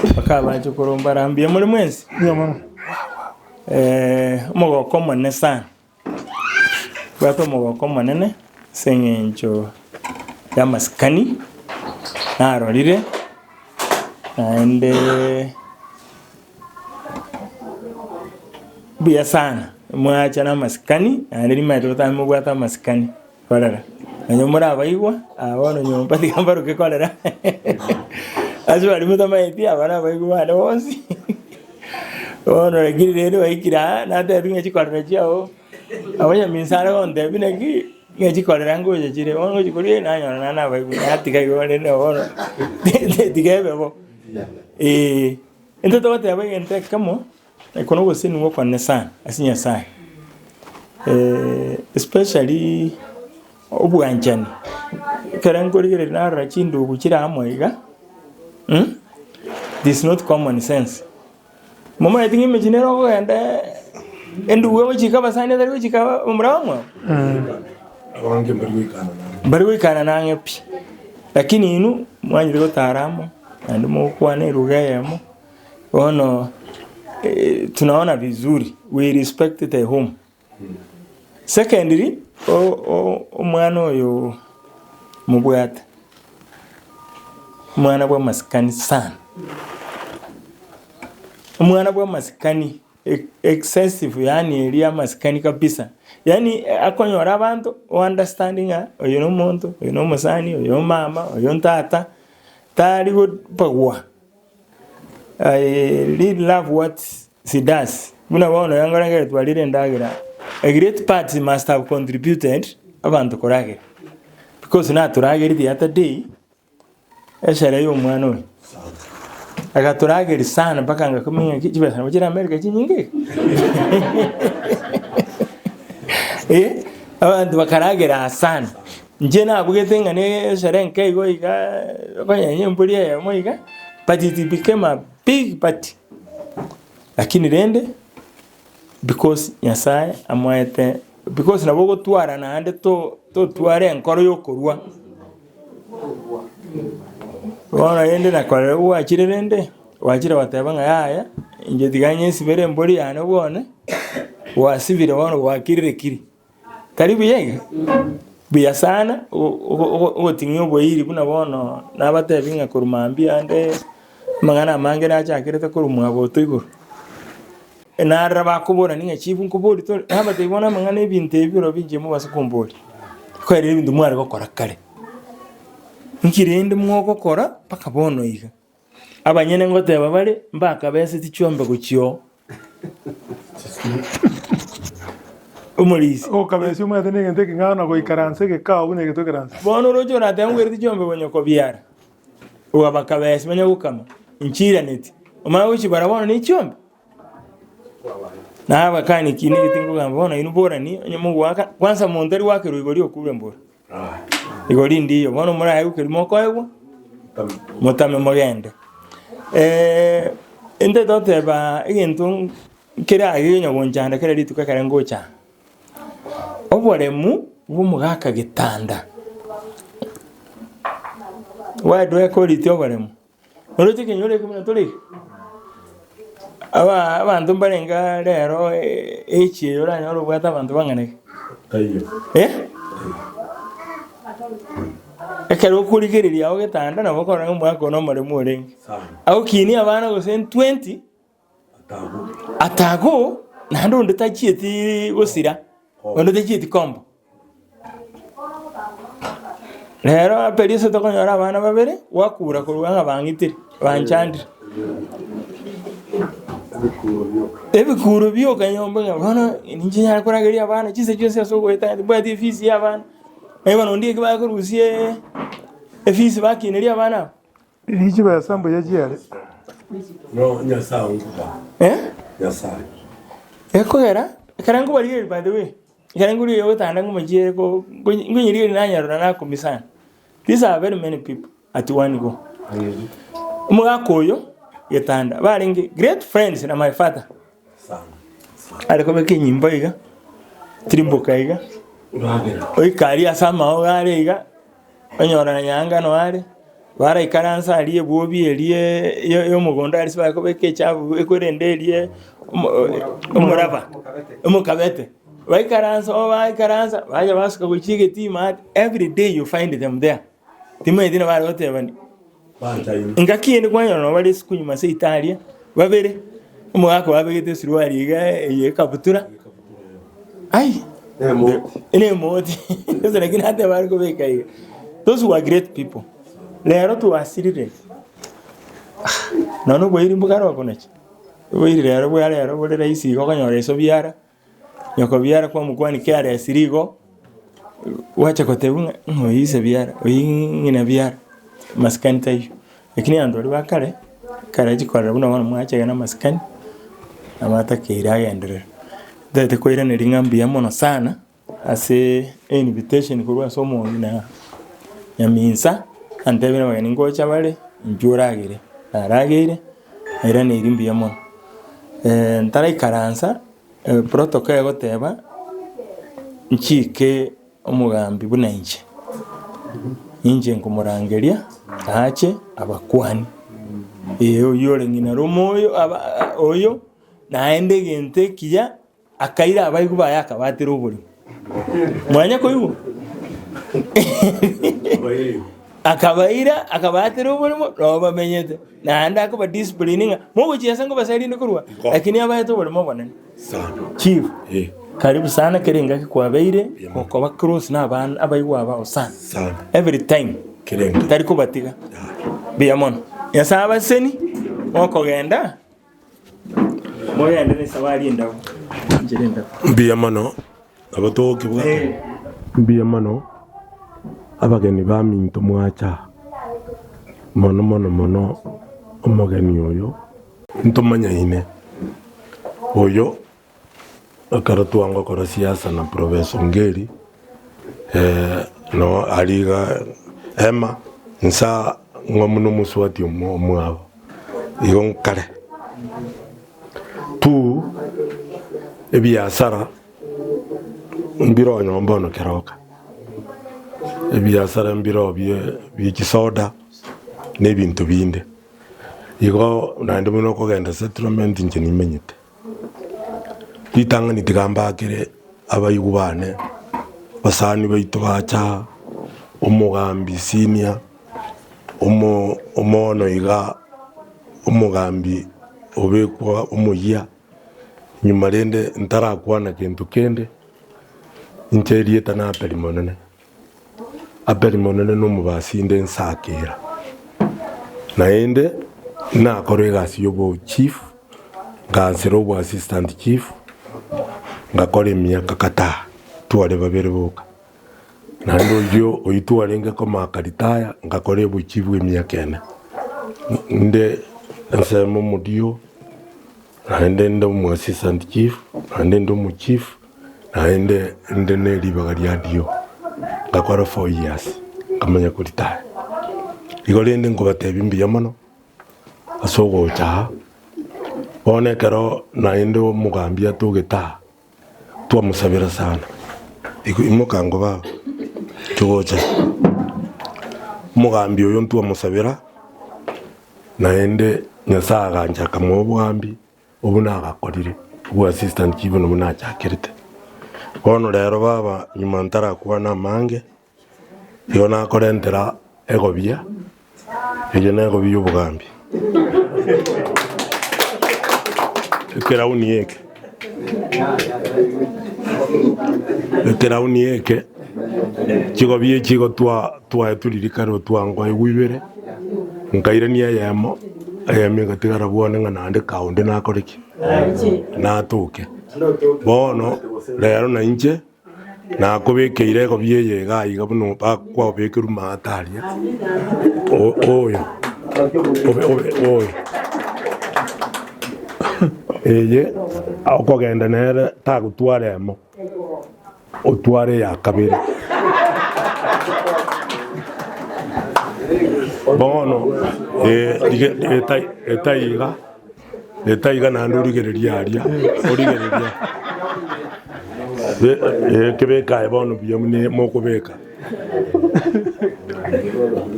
S5: mpaka abachokoro mbara mbuya more mwensi?
S7: Mbuya mono.
S5: Eh, omogoko omonene sana, mbwate omogoko omonene ase eng'encho ya amasikani narorire, naende mbuya sana mwacha na amasikani naende rimaete botambe mobwate amasikani korera. Onye morabaigwa aa bono nyomba tiga mbaroke korera ase baria motamaeti aba nabaigwa bane bonsi bono lakini rende baikire aa natebiwa ng'a chikorera chiago nabo nyaminsa are gontebia naki ng'a chikorera ngocha chire bono ngochi koria nanyora naende nabaigwa natiga igo rende bono tiga ebe bo. Eeh, intwe togoteba egento ekemo, oko na ogosesenigwa okonene sana ase Nyasaye, especially obwanchani, ekero nkorigereria narora chindugu chire amo iga, it is not common sense. Momanyeti ng'a emechie nere okogenda endugu egochika abasani etari gochika omura bamwabo?
S6: Abange mbari goikana nang'e.
S5: Mbari goikana nang'e pi, lakini inwe mwanyire gotara amo, naende mogokwana eruga eyemo, bono tunaona vizuri, we respect the home. Secondly, o- o- omwana oyo mobwate, omwana bwa amasikani sana, omwana bwa amasikani excessive yaani eria amasikani kabisa, yaani akonyora abanto o understand ng'a oyo na omonto, oyo na omosani, oyo omama, oyo ntata, tari gopagwa. I really love what she does. Buna bono yangora ngere twarire endagera, a great part must have contributed abanto koragera. Because natorageria the other day, esherehe ya omwana oyo. Agatorageria sana mpaka ngakumia ng'a chibesa nabo chire America chinyinge iga. Eh, abanto bakaragera sana. Inche nabugete ng'a ne esherehe nke igo iga, okonyenya embori eyemo iga, but it became a big party. Lakini rende, because Nyasaye amoete, because nabo ogotwara naende to totware enkoro ya okorua. Bono rende nakorire gwachire rende, gwachire goteba ng'a yaya, inche tiga nyesibere embori yane bwone, gwasibire bono gwakirire kiri. Tari buya iga? Buya sana ogoting'ia oboiri buna bono nabatebi ng'a korwa mambia ande amang'ana amange nachakerete korwa mwagoto igoro. Narora bakoborani ng'a chief nkobori tore, nabatebi bono amang'ana ebinto ebi orobi inche mobase komboria, ekiagera ebinto mware gokora kare. Nki rende mogokora mpaka bono iga? Abanyene ngoteba bare, mbakabeseti chiombe gochia oo. Omorisia.
S7: Ogokabesia omanyete negento ekeng'ao na goikaransa egekao buna egento ekeransa.
S5: Bono oroche oratebe ngwereti chiombe bonya kobiara, obakabesi banya gokama, nchiiraneti, omanye gochibara bono ne chiombe? Na abakani ki nigeti nkogamba bono inwe borani onye mogoaka, kwanza monto tari goakerwa igori okure mbora. Igori ndiyo, bono moraegwe keria mokoegwa, motame mogende. Intwe toteba egento nkere age onya gonchanda kera rituko ekere ngocha aa, oboremu bwa omogaka getanda, why do I call it oboremu? Oroche ekenyoro eke buna tore iga, aba abanto mbarenge aa rero echi eye oranyore obwate abanto bang'ana iga? Eh? Ekero okorigereria agwo getanda nabo okorora ng'a omwaka oyo na omoremu orenge. Agokinia abana gose 20, atago, naende onde tachieti gosira, onde tachieti komba. Rero aperia ase tokonyora abana babere, gwakura korwa ng'a bang'itire, banchandire. Ebikuro bioka nyomba ng'a bono ninche nyare korageria abana chinsa chionsi ase ogoeta timbwati efees ya abana, naye bono onde eki bakorusia efees bakineria abana aba.
S7: Rigia chibesa mbuya chiare.
S6: No Nyasae onkoba.
S5: Eh?
S6: Nyasae.
S5: Ekogera, ekero nkobarigereria by the way, ekero nkorigereria ogotanda ngomochiere ko nkonyerigereria nanyarora nakumia sana. These are very many people at one go. Omogaka oyo, getanda. Barenge great friends na my father. Are kobeka enyimbo iga, tirimboka iga, oika aria ase amaoga are iga, onyora na nyaanga no are, baraikaransa aria ebwobi eria ya omogondo aria ase bare kobeka echafu ekorende eria omoraba, omokabete. Baikaransa oo baikaransa, bacha basuka gochia egetii maate, everyday you find them there. Timanyeti nabo bare gotebani. Engaki ende kwanyora nabo bare esiko nyuma seito aria, babere, omogaka babegete esuruari iga eye ekabutura, ai, na emoti, gose naki nateba are kobeka iga. Those were great people. Rero twasirire, nonya oboiri mbokare okonacha, oboiri rero bwa rero bore rahisi iga okonyora iso biara. Nyoko biara kwamokwania kiaresire igo, gwacha kotebwa ng'a ng'a oyo ise biara, oyo ng'ina biara, masikani taiyo. Lakini abanto baria ba kare, ekero chikorera buna bono mwachega na amasikani, nabo atakeire agenderere. Ntagete koiraneria ng'a mbuya mono sana, ase einvitation korwa ase omong'ina Nyaminsa, antebire abageni ngocha bare, inchuo oragere, narageire. Nairaneirie mbuya mono. Ntaraikaransa, protocol egoteba nchike omogambi buna inche, ninche nkomorangeria ache abakwanie. Ee oyio ore ng'ina rome oyo aba oyo, naende egento ekiya. Akaira abaigwa baye akabatera oborimo. Mwanya koigwa? Akabaira akabatera oborimo nabo bamenyete. Naende akoba discipline ng'a mogochiesa nkobasaria inde korwa, lakini abaete oborimo obonene. Chief, karibu sana kera engaki kwabeire gokoba close na abana abaigwa abao sana. Every time. Tari kobatiga. Mbuya mono. Nyasaye abaseseni mokogenda. Mogende nesabari endabu, enchera endabu.
S6: Mbuya mono nabo togokibwata. Mbuya mono abageni baminto mwacha mono mono mono omogeni oyo ntomanyaine oyo ekero twangokora siasa na Professor Ongeri no aria iga Emma nsa ng'a buna omosubati omwabo. Igo nkare tu ebiasara mbire onye bono keroka, ebiasara mbire bie bie chisoda na ebinto binde. Igo naende buna okogenda settlement inche nimenyete. Ritang'ani tiga mbakere abaigwa bane, abasani baito bacha, omogambi senior, omo omono iga omogambi obekwa omoyia, nyuma rende ntarakwana kento kende, inche erieta na Abel Monene. Abeli monene nomobasi inde nsakera, naende nakora egasi y'obochief, ngansera obo assistant chief, ngakora emiaka kataa, tware babere boka. Naende oyio oyio twarenge komaka retire, ngakora obochief bwa emiaka ene. Inde ensemo omodio, naende inde omo assistant chief, naende inde omochief. Naende inde ne ribaga ria dio, ngakora four years, nkamanya koritaya. Igo rende nkobatebia mbuya mono, ase ogocha aa, bono ekero naende omogambi atogete aa, twamosabera sana, igo imoka ango baba, togocha. Omogambi oyo ntwamosabera, naende Nyasaye agancha akamoa obogambi. Obwo nagakorire, obwo assistant chief nobwo nachakerete. Bono rero baba nyuma ntarakwana amange, igo nakorentera egobia, eyio na egobia ya obogambi. Ekerauni eke, ekerauni eke, chigobia echi igo twa twaetwe riria kare otwangoigwa ibere. Nkairania eyemo, eyemo egatigara bwane ng'a naende kaonde nakore ki? Natoke. Bono rero na inche nakobekeire egobia eye iga iga buna bakwabekerwa maate aria, o- oyo obe obe oyo eye okogenda nere tagotwara emo. Otware eya kabere. Bono eh, rige- eta- etaiga etaiga naende origereria aria origereria Be- eh, kebeka aye bono buya mune mokobeka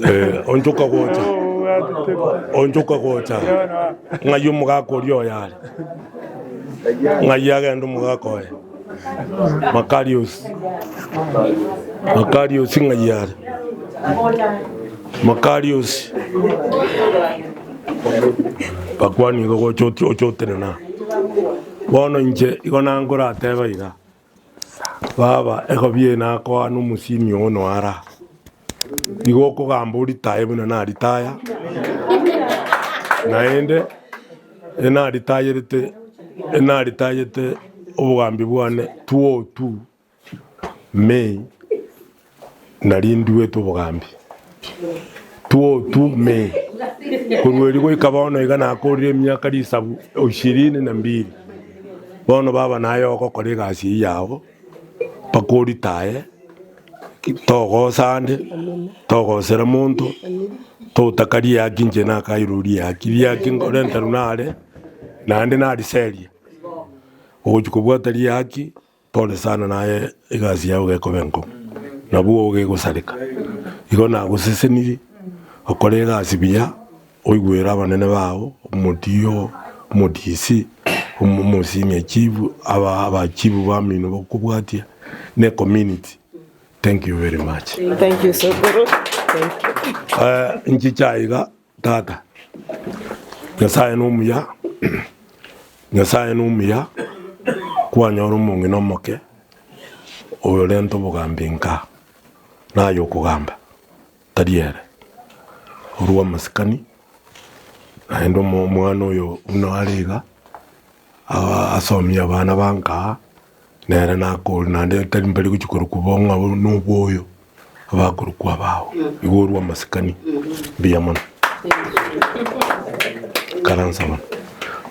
S6: Eh, onchoka gocha onchoka gocha ng'ai omogaka oria oyo are ng'ai agende omogaka oye Makarios Makarios ng'ai are Makarios bakwani igo gocha oti- oche otenena aa. Bono inche igo nankorateba iga, baba egobi eye nakoa na omosimi oo noe ara aa, igo okogamba oritaye buna naritaya, naende enaritayerete enaritayete obogambi bwane 202 May nari nduete obogambi 202 May korwa erio goika bono iga nakorire emiaka risabu ishirini na mbili bono baba naye ogokora egasi eyio yago mpaka oritaye togosa ande togosera monto totaka riaki inche nakairwe riaki riaki nkorenterwa nare naende nariseria ogochi kobwata riaki. Pole sana naye egasi yao gekoba enkong'u, nabwo gegosareka. Igo nagosesenirie, okore egasi buya, oigwere abanene bao, omotiyo, omodc, omo senior chief, aba abachifu bamino bakobwatia, na ecommunity. Thank you very much.
S19: Thank you, Sokoro. Thank you.
S6: Eh, nchicha iga tata, Nyasaye nomuya. Nyasae nomuya, kwanyora omong'ina omoke oyorente obogambi nka, naye okogamba, tari ere. Orue amasikani, naende omo omwana oyo buna are iga, asomie abana ba nkaa, nere nakore naende tari mbari gochia korokwa bo ng'a na obwoyo, abakorokwa abao. Igo orue amasikani, mbuya mono. Ikaransa bono.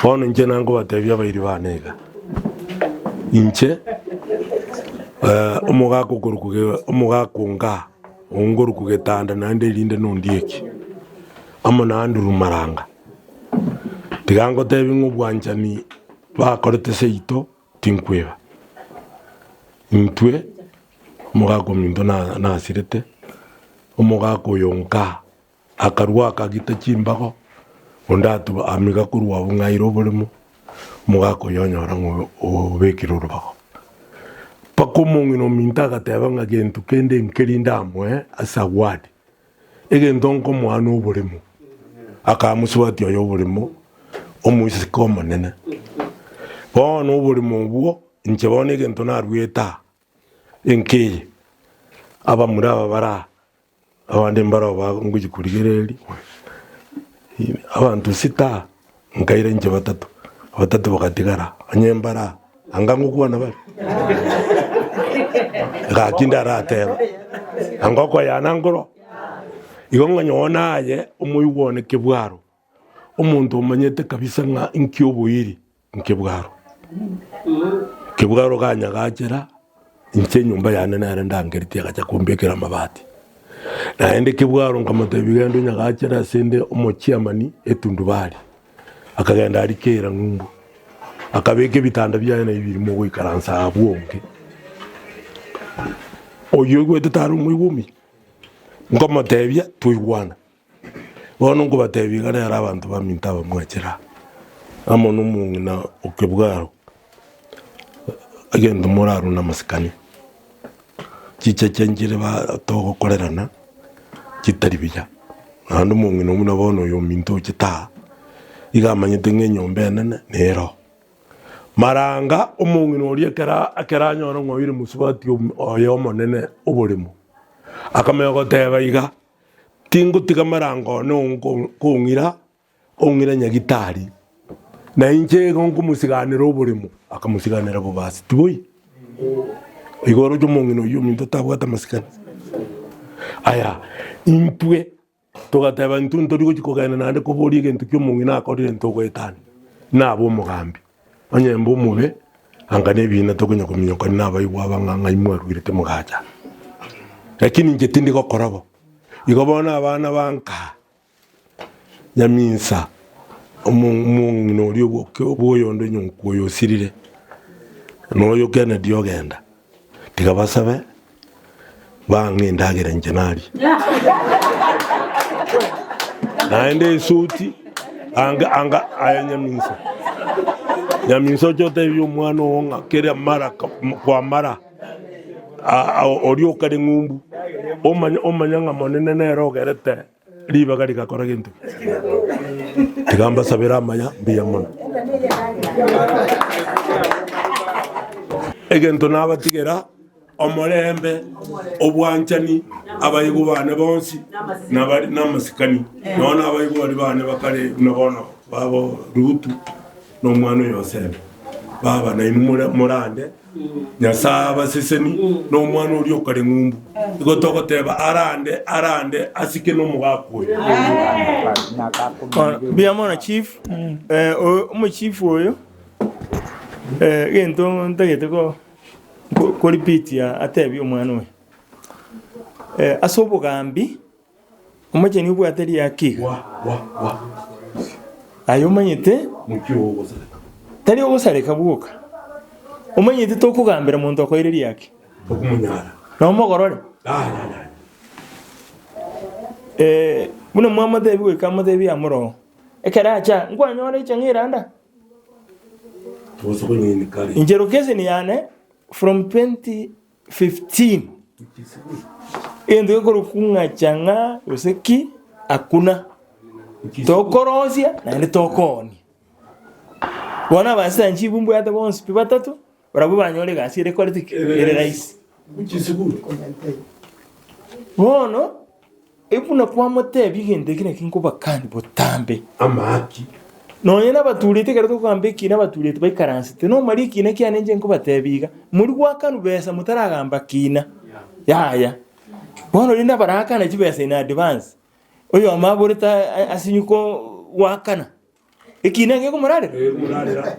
S6: Bono inche nankobatebia abairi bane iga, inche omogaka okorokwa ge omogaka onga, ongorokwa getanda naende erinde nondieki, amo na Andrew Maranga, tiga ngotebi ng'a obwanchani bakorete seito tinkweba. Intwe, omogaka ominto na nasirete, omogaka oyo nkaa. Akarua akagita chimbago, onde atuba amiga korwa abwo ng'a aire oboremo, omogaka oyio onyora ng'a obekire orobago. Mpaka omong'ina ominto agateba ng'a gento kende nkeri ndamoe ase award, egento nkomoa na oboremo. Akaa mosubati oye oboremo, omoiseke omonene. Bono oboremo obwo, inche bono egento naruete aa, enkeye, abamura aba bare aa. Abande mbarabwo bagochia korigereria, abanto sita, nkaira inche batato, batato bagatigara, onye mbare aa, anga ngokwana bare? Gaki ndarateba, anga okoyana nkoro? Igo ng'a nyowe naye omoigwa one kebwaro, omonto omanyete kabisa ng'a inki oboiri. Nkebwaro, nkebwaro ganyagachera inche enyomba yane nere ndangeretie agacha kombekera amabati. Naende kebwaro nkamotebia genda onyagachere ase nde omochiamani etundubari. Akagenda aria kera ng'umbu, akabeka ebitanda biaye nabi birimo ogoikaransa abwo onge. Oyio oigwete tari omoigwa omuya, nkomotebia toigwana. Bono nkobatebia iga rero abanto baminto aba mwachire aa, amo nomong'ina o kebwaro, egento morarwe namasikani, chicheche nchire ba togokorerana chitari buya. Naende omong'ina buna bono oyo ominto ochete aa, iga amanyete ng'a enyomba enene nero. Mara anga omong'ina oria ekero ekero anyora ng'a oire mosubati oye omonene oboremo, akamanya goteba iga. Tingotiga marango one kong'ira, ong'ira nyagitari, na inche igo nkomosiganera oboremo, akamosiganera bobasi, tiboi? Igo oroche omong'ina oyio ominto tabwate amasikani. Aya, intwe togateba intwe ntori gochi kogenda naende koboria egento kia omong'ina akorire ntogoetania, nabe omogambi, onye mbe omobe, anga na ebiina tokonya kominyokania na abaibwa aba ng'a ng'ai mwarwirete mogacha. Lakini inche tindi gokora bo. Igo bono abana ba nka. Nyaminsa, omong'ina oria bw'oyonde nyonku oyo osirire, na oyo Kennedy ogenda, tiga basabe bang'e endagera inche naria. Naende esuti anga anga aye Nyaminsa, Nyaminsa oche otebie omwana oo ng'a kera mara kwa mara oria okare ng'umbu, omanye omanye ng'a monene nere ogerete ribaga rigakora gento ki. Tiga mbasabere amaya mbuya mono. Egento nabatigera omorembe, obwanchani, abaigwa bane bonsi, nabari namasikani, nonya na abaigwa baria bane bakare buna bono babo Rutu na omwana o Yosefu. Baba nainwe more morande, Nyasae abaseseni, na omwana oria okare ng'umbu. Igo togoteba arande, arande, asike nomogaka oyo.
S5: Mbuya mono chief, omochief oyo egento ntagete ko ko repeat atebie omwana oyo, ase obogambi Omocheni obwate riaki iga. Aye omanyete tari ogosareka bwoka, omanyete tokogambera monto okoire riaki nomogorore. Buna mwamotebi goika amotebi amoroo, ekero acha nkwanyora echang'a eranda. Inche location yane from 2015 Egento gekorokwa ng'a chang'aa gose ki, hakuna. Tokorosia naende tokoonia. Bono abasani chibu mbwate bonsi pi batato, barabwo banyore egasi ere ekorete ki? Ere rahisi. Bono, buna kwamotebia egento eke naki nkobakani botambe. Nonya nabatureti ekero tokogamba ekina abatureti baikaransete, nomari ekina kiane inche nkobatebia iga, mori goakanwa besa motaragamba kina, yaya. Bono rende abarakane chibesa in advance, oyomo aborete asinyu ko goakana, ekina ngekomorarera?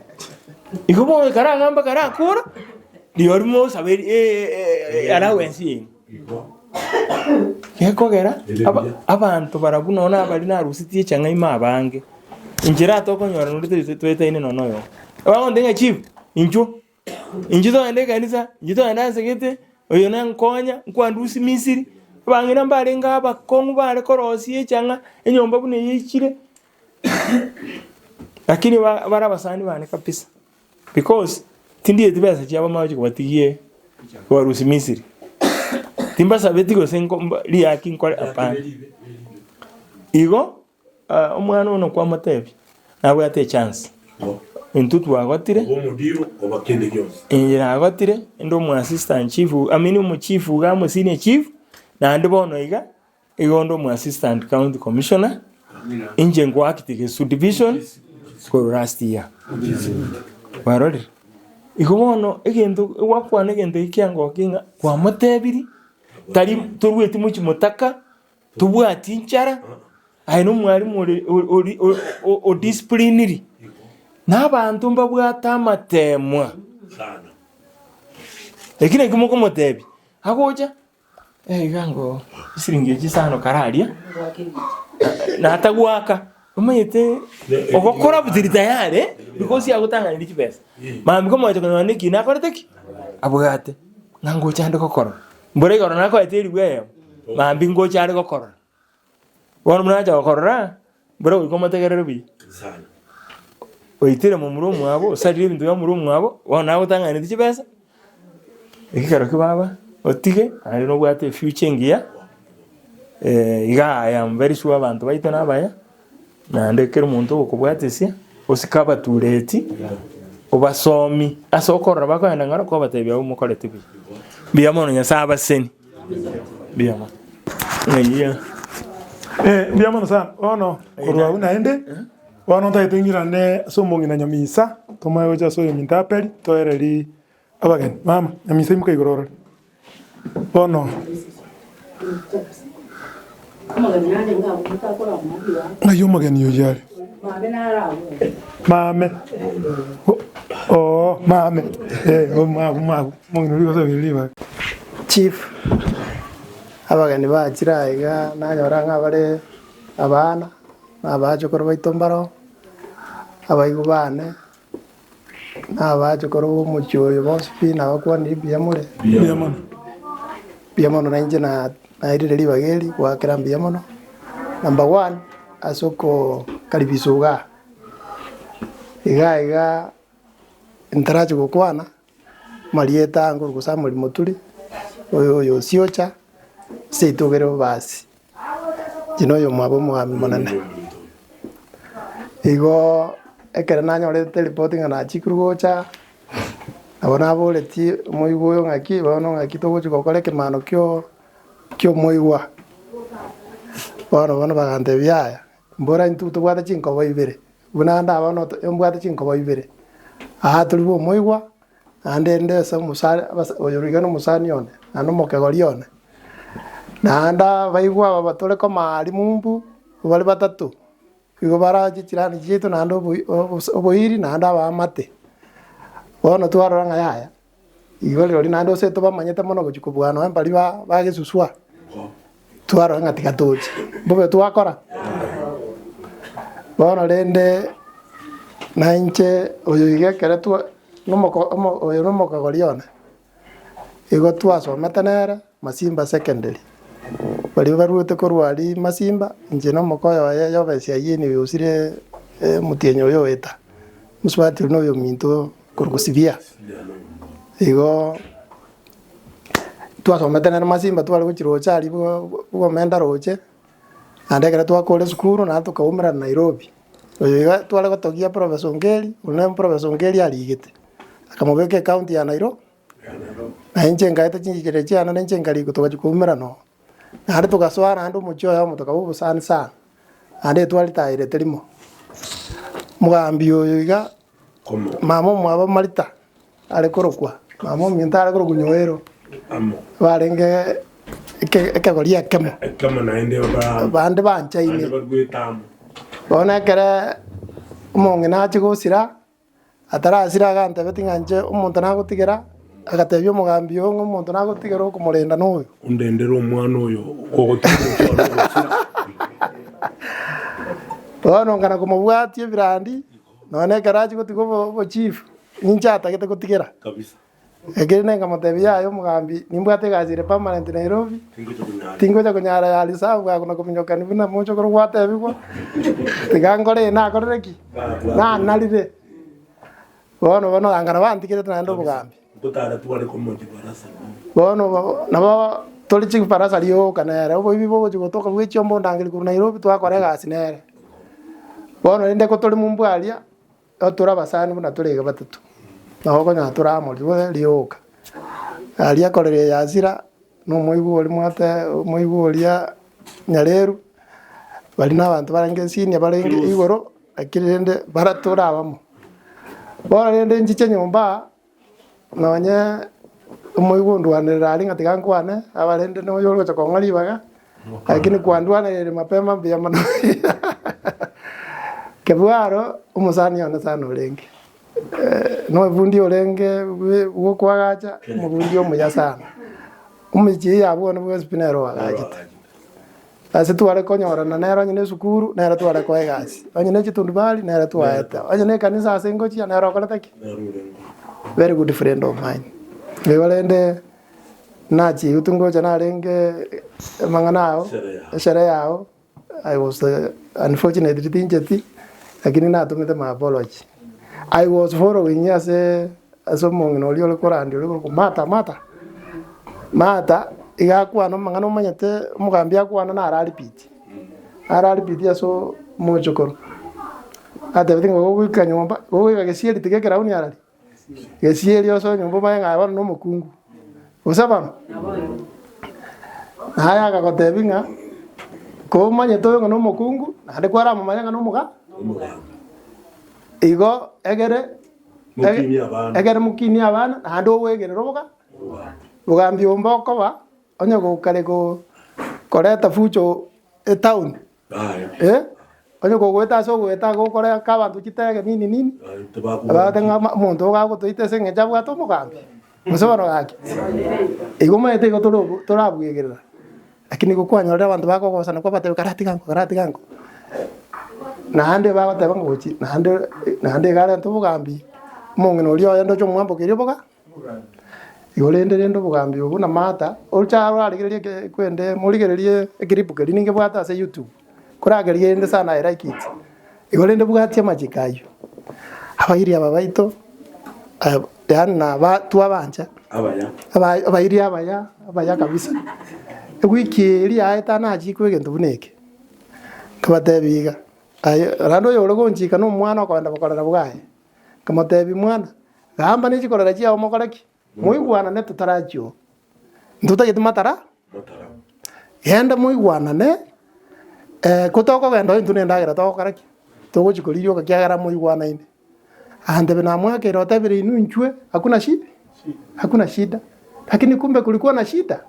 S5: Igo bono karagamba karakora, rirorio mosabe allowance yaino. Gekogera abanto barabwo nonya nabari narusetie echang'a ime abange, inchera tokonyora nonde toise toetaine nonya noyomo. Bagontebia ng'a chief, inchuo, inchuo togende ekanisa, inchuo togende ase gete, oyo nankonya, nkwandusie misiri, abang'ina mbarenge abakong'u bare korosia echang'a, enyomba buna eye eichire, lakini bare abasani bane kabisa. Because tindieti besa chiabo magochi kobatigie kobarusia Misiri. Timbasabeti gose nko mba riaki nkore hapana. Igo omwana one kwamotebia nabwate echance, intwe twagotire, inche nagotire inde omo assistant chief I mean omochief iga amo senior chief, naende bono iga. Igo onde omo assistant county commissioner, inche nkoactinga Gesu division korwa last year. Kwarorire? Igo bono egento gwakwana egento eke kiangokia ng'a kwamotebirie, tari torueti mochie motaka, tobwati nchara, aye na omwalimu ore ori odiscipliniri, na abanto mbabwate amatemwa. Eki nakio mokomotebia, agocha. Iga ngo chisiringi echi isano kararia, natagoaka, omanyete ogokora butiri tayari because agotang'aneria chibesa. Mambia komocha konyora na ekina akorete ki? Abwate, ng'a ngocha ande gokorora. Mbora igoro nakoete eribu eyemo, mambia ngocha are gokorora. Bono buna acha gokorora, mbora goika omotegerere buya. Oitire momura omwabo, osarire ebinto bia momura omwabo, bono nagotang'anetie chibesa, ekero ki baba, otige naende nobwate efuture engiya, iga I am very sure abanto baito nabaya, naende ekero omonto ogokobwatesia, osike abatureti, obasomi, ase okorora bakoenda ng'ora kwabatebia abwo mokorete buya. Mbuya mono Nyasaye abaseni. Mbuya mono. Ng'ai
S7: Mbuya mono sana. Bono korwa abwo naende, bono ntagete ng'irane ase omong'ina Nyamisa, tomoe gocha ase oyominto Aperi, toererie abageni. Mama, Nyamisa imoka igoro orore. Bono ng'ai omogeni oyio are? Mame, oo mame, eh omwabu mwabu, omong'ina oria gose obeire ribaga.
S8: Chief, abageni bachire aiga nanyora ng'a bare abana. na abachokoro baito mbaro, abaigwa bane, na abachokoro b'omochie oyo bonsi pi nabakwanire mbuya more.
S7: Mbuya mono.
S8: Mbuya mono na inche na nairire ribaga eri goakera mbuya mono. Number one, ase okokaribiswa igaa, igaa igaa ntarachi gokwana, Amarieta ango korwa Samuel Moturi, oyo oyo Osiocha, seito ogere Obasi. Inche noyo omwabo omogambi monene. Igo ekero nanyorete eripoti ng'a nachikirwe gocha, nabo naboretie omoigwa oyo ng'aki bono ng'aki togochi gokora ekemano kio kiomoigwa. Bono bono bagantebia yaya, mbora intwe tobwate chinkobo ibere. Buna ande abana mbwate chinkoba ibere, aa tori bw'omoigwa, naende inde ase omosani abasa oyo iga nomosani one, naende omokegori one. Naende abaigwa aba batore koma aria mumbu, bare batato, igo barache chirani chiaito naende oboi obos oboiri naende abaamate. Bono twarora ng'a yaya, igo rirorio naende ase tobamanyete mono gochia kobua nonye mbaria ba bagesuswa, twarora ng'a tiga toche, mbobe twakora? Bono rende, na inche oyo iga ekere twa nomoko omo oyo nomokogori one, igo twasomete nere Masimba Secondary, baria baruete korwa aria Masimba, inche na omokoyo oye Yobesi Ayieni oyo osire omotienyi oyo oeta, mosubati oria noyo ominto korwa Sibia. Igo twasomete nere Masimba tware gochia roche aria bwo bwomenda roche, naende ekero twakore esukuru naende tokaumerana Nairobi. Oyo iga tware gotogia Professor Ongeri, buna Professor Ongeri arigete, akamobeka ecounty ya Nairo, na inche nkaeta chinchera chiane na inche nkarikwa togachia koumerana oo. Naende togasoa naende omochie oyomo tokaba obosani sana, naende etwaritaerete rimo. Omogambi oyo iga, mama omwabo Marita, are korokwa, mama ominto are korokwa Nyoero, barenge eke ekegori ekemo,
S6: Ekemo naende ba
S8: bande banchaine.
S6: bande barwete amo.
S8: Bono ekere omong'ina achia gosira, atarasira agantebetie ng'a inche omonto nagotigera, agatebia omogambi oyo ng'a omonto nagotigera okomorenda noyo.
S6: Ondendere omwana oyo ogotiga omochie one ogosira.
S8: Bono nkana komobwatia ebirandi, nonya na ekero achia gotiga obo obochief, ninche atagete gotigera.
S6: Kabisa.
S8: Ekeene nkamotebia, Yaya omogambi, nimbwate egasi ere permanent Nairobi, tingocha konyara ya reserve bwango na kominyokani buna mochokoro gwatebigwa, tiga nkore eye nakorire ki? Nanarire. Bono bono anga nabo antigerete naende obogambi.
S6: Ngotara tware komochia barasa.
S8: Bono bo nabo tore chibarasa rioka nere, oboibi bogochia gotoka bwe chiombe ondangeria korwa Nairobi twakora egasi nere. Bono rende ko tore mumbu aria, Tore abasani buna tore iga batato, nabo okonyora tore amo rirorio rioka. Aria akoreria Yasira, na omoigwa oria mwate omoigwa oria Nyareru, baria na abanto barenge senior barenge igoro, lakini rende bara tore abamo. Bono rende nchiche nyomba aa, nonye omoigwa ondwanerera aria ng'a tiga nkwane, aba rende noyo orogocha kong'a ribaga, lakini kwandwanereire mapema mbuya mono. Kebwaro, omosani one sana orenge, noebundi orenge bwe bwokoagacha, omobundi omuya sana. Omochie oyo abwo one bwensi pi nere oagachete. Ase tware konyorana nere onye na esukuru, nere tware koa egasi, onye na chitundubari, nere twaete, onye na ekanisa ase ngochia, nere okorete ki? Very good friend of mine. Igo rende, nachigwete ngocha narenge amang'ana ao, esherehe yao, I was unfortunately tincheti, lakini natomete my apology. I was following ase ase omong'ina oria ore korandia ore korokwa Martha, Martha, Martha iga akwana amang'ana omanyete omogambi akwana naro arepeat, naro arepeat ase omochokoro. Atebete ng'a gogoika nyomba, gogoika gesieri tiga ekerauni arari, gesieri osoe nyomba omanye ng'a aye bono na omokungu, gose bono? Naye agagotebia ng'a komanyete oyo ng'a na omokungu, naende kwaramomanya ng'a na omoga, igo egere
S6: Mokinie abana.
S8: Ekero mokinie abana, naende ogoegerera oboga, bogambi obo mbokoba, onye gokare go koreta fujo etown, eh, onye kogoeta ase ogoeta gokoreka abanto chitege nini nini, abate ng'a ama omonto oyo gagotoita ase eng'encho abwate omogambi, gose bono gaki. Igo omanyete igo tore obo torabwegerera, lakini igo kwanyorire abanto bakogosana kwabatebia karatiga ango karatiga ango. Naende bagoteba ng'a gochi naende naende iga arente obogambi, omong'ina oria oye ndoche omwambokeria oboga igo rende rende obogambi obwo buna Martha, oche aro arigererie eke kwende morigererie eclip keria ningebwate ase youtube, korakerie rende sana I like it. Igo rende bwatia amachiko ayio, abairi aba baito yaani naba twabancha,
S6: Abaya.
S8: aba abairi abaya, abaya kabisa. Ewiki eria yaeta nachikwa egento buna eke, nkabatebia iga, aye naende oyore gonchika na omwana okogenda bokorera bwaye, nkamotebia mwana, gamba ne chikorera chiago mokore ki? Moigwanane totarachia oo, ntotageti matara, genda moigwanane, ko tokogenda oo intwe na endagera togokora ki? Togochia korigia rioka ekiagera moigwanaine. Antebia namwakeire otebire inwe inchwe hakuna shi hakuna shida, lakini kumbe kulikuwa na shida,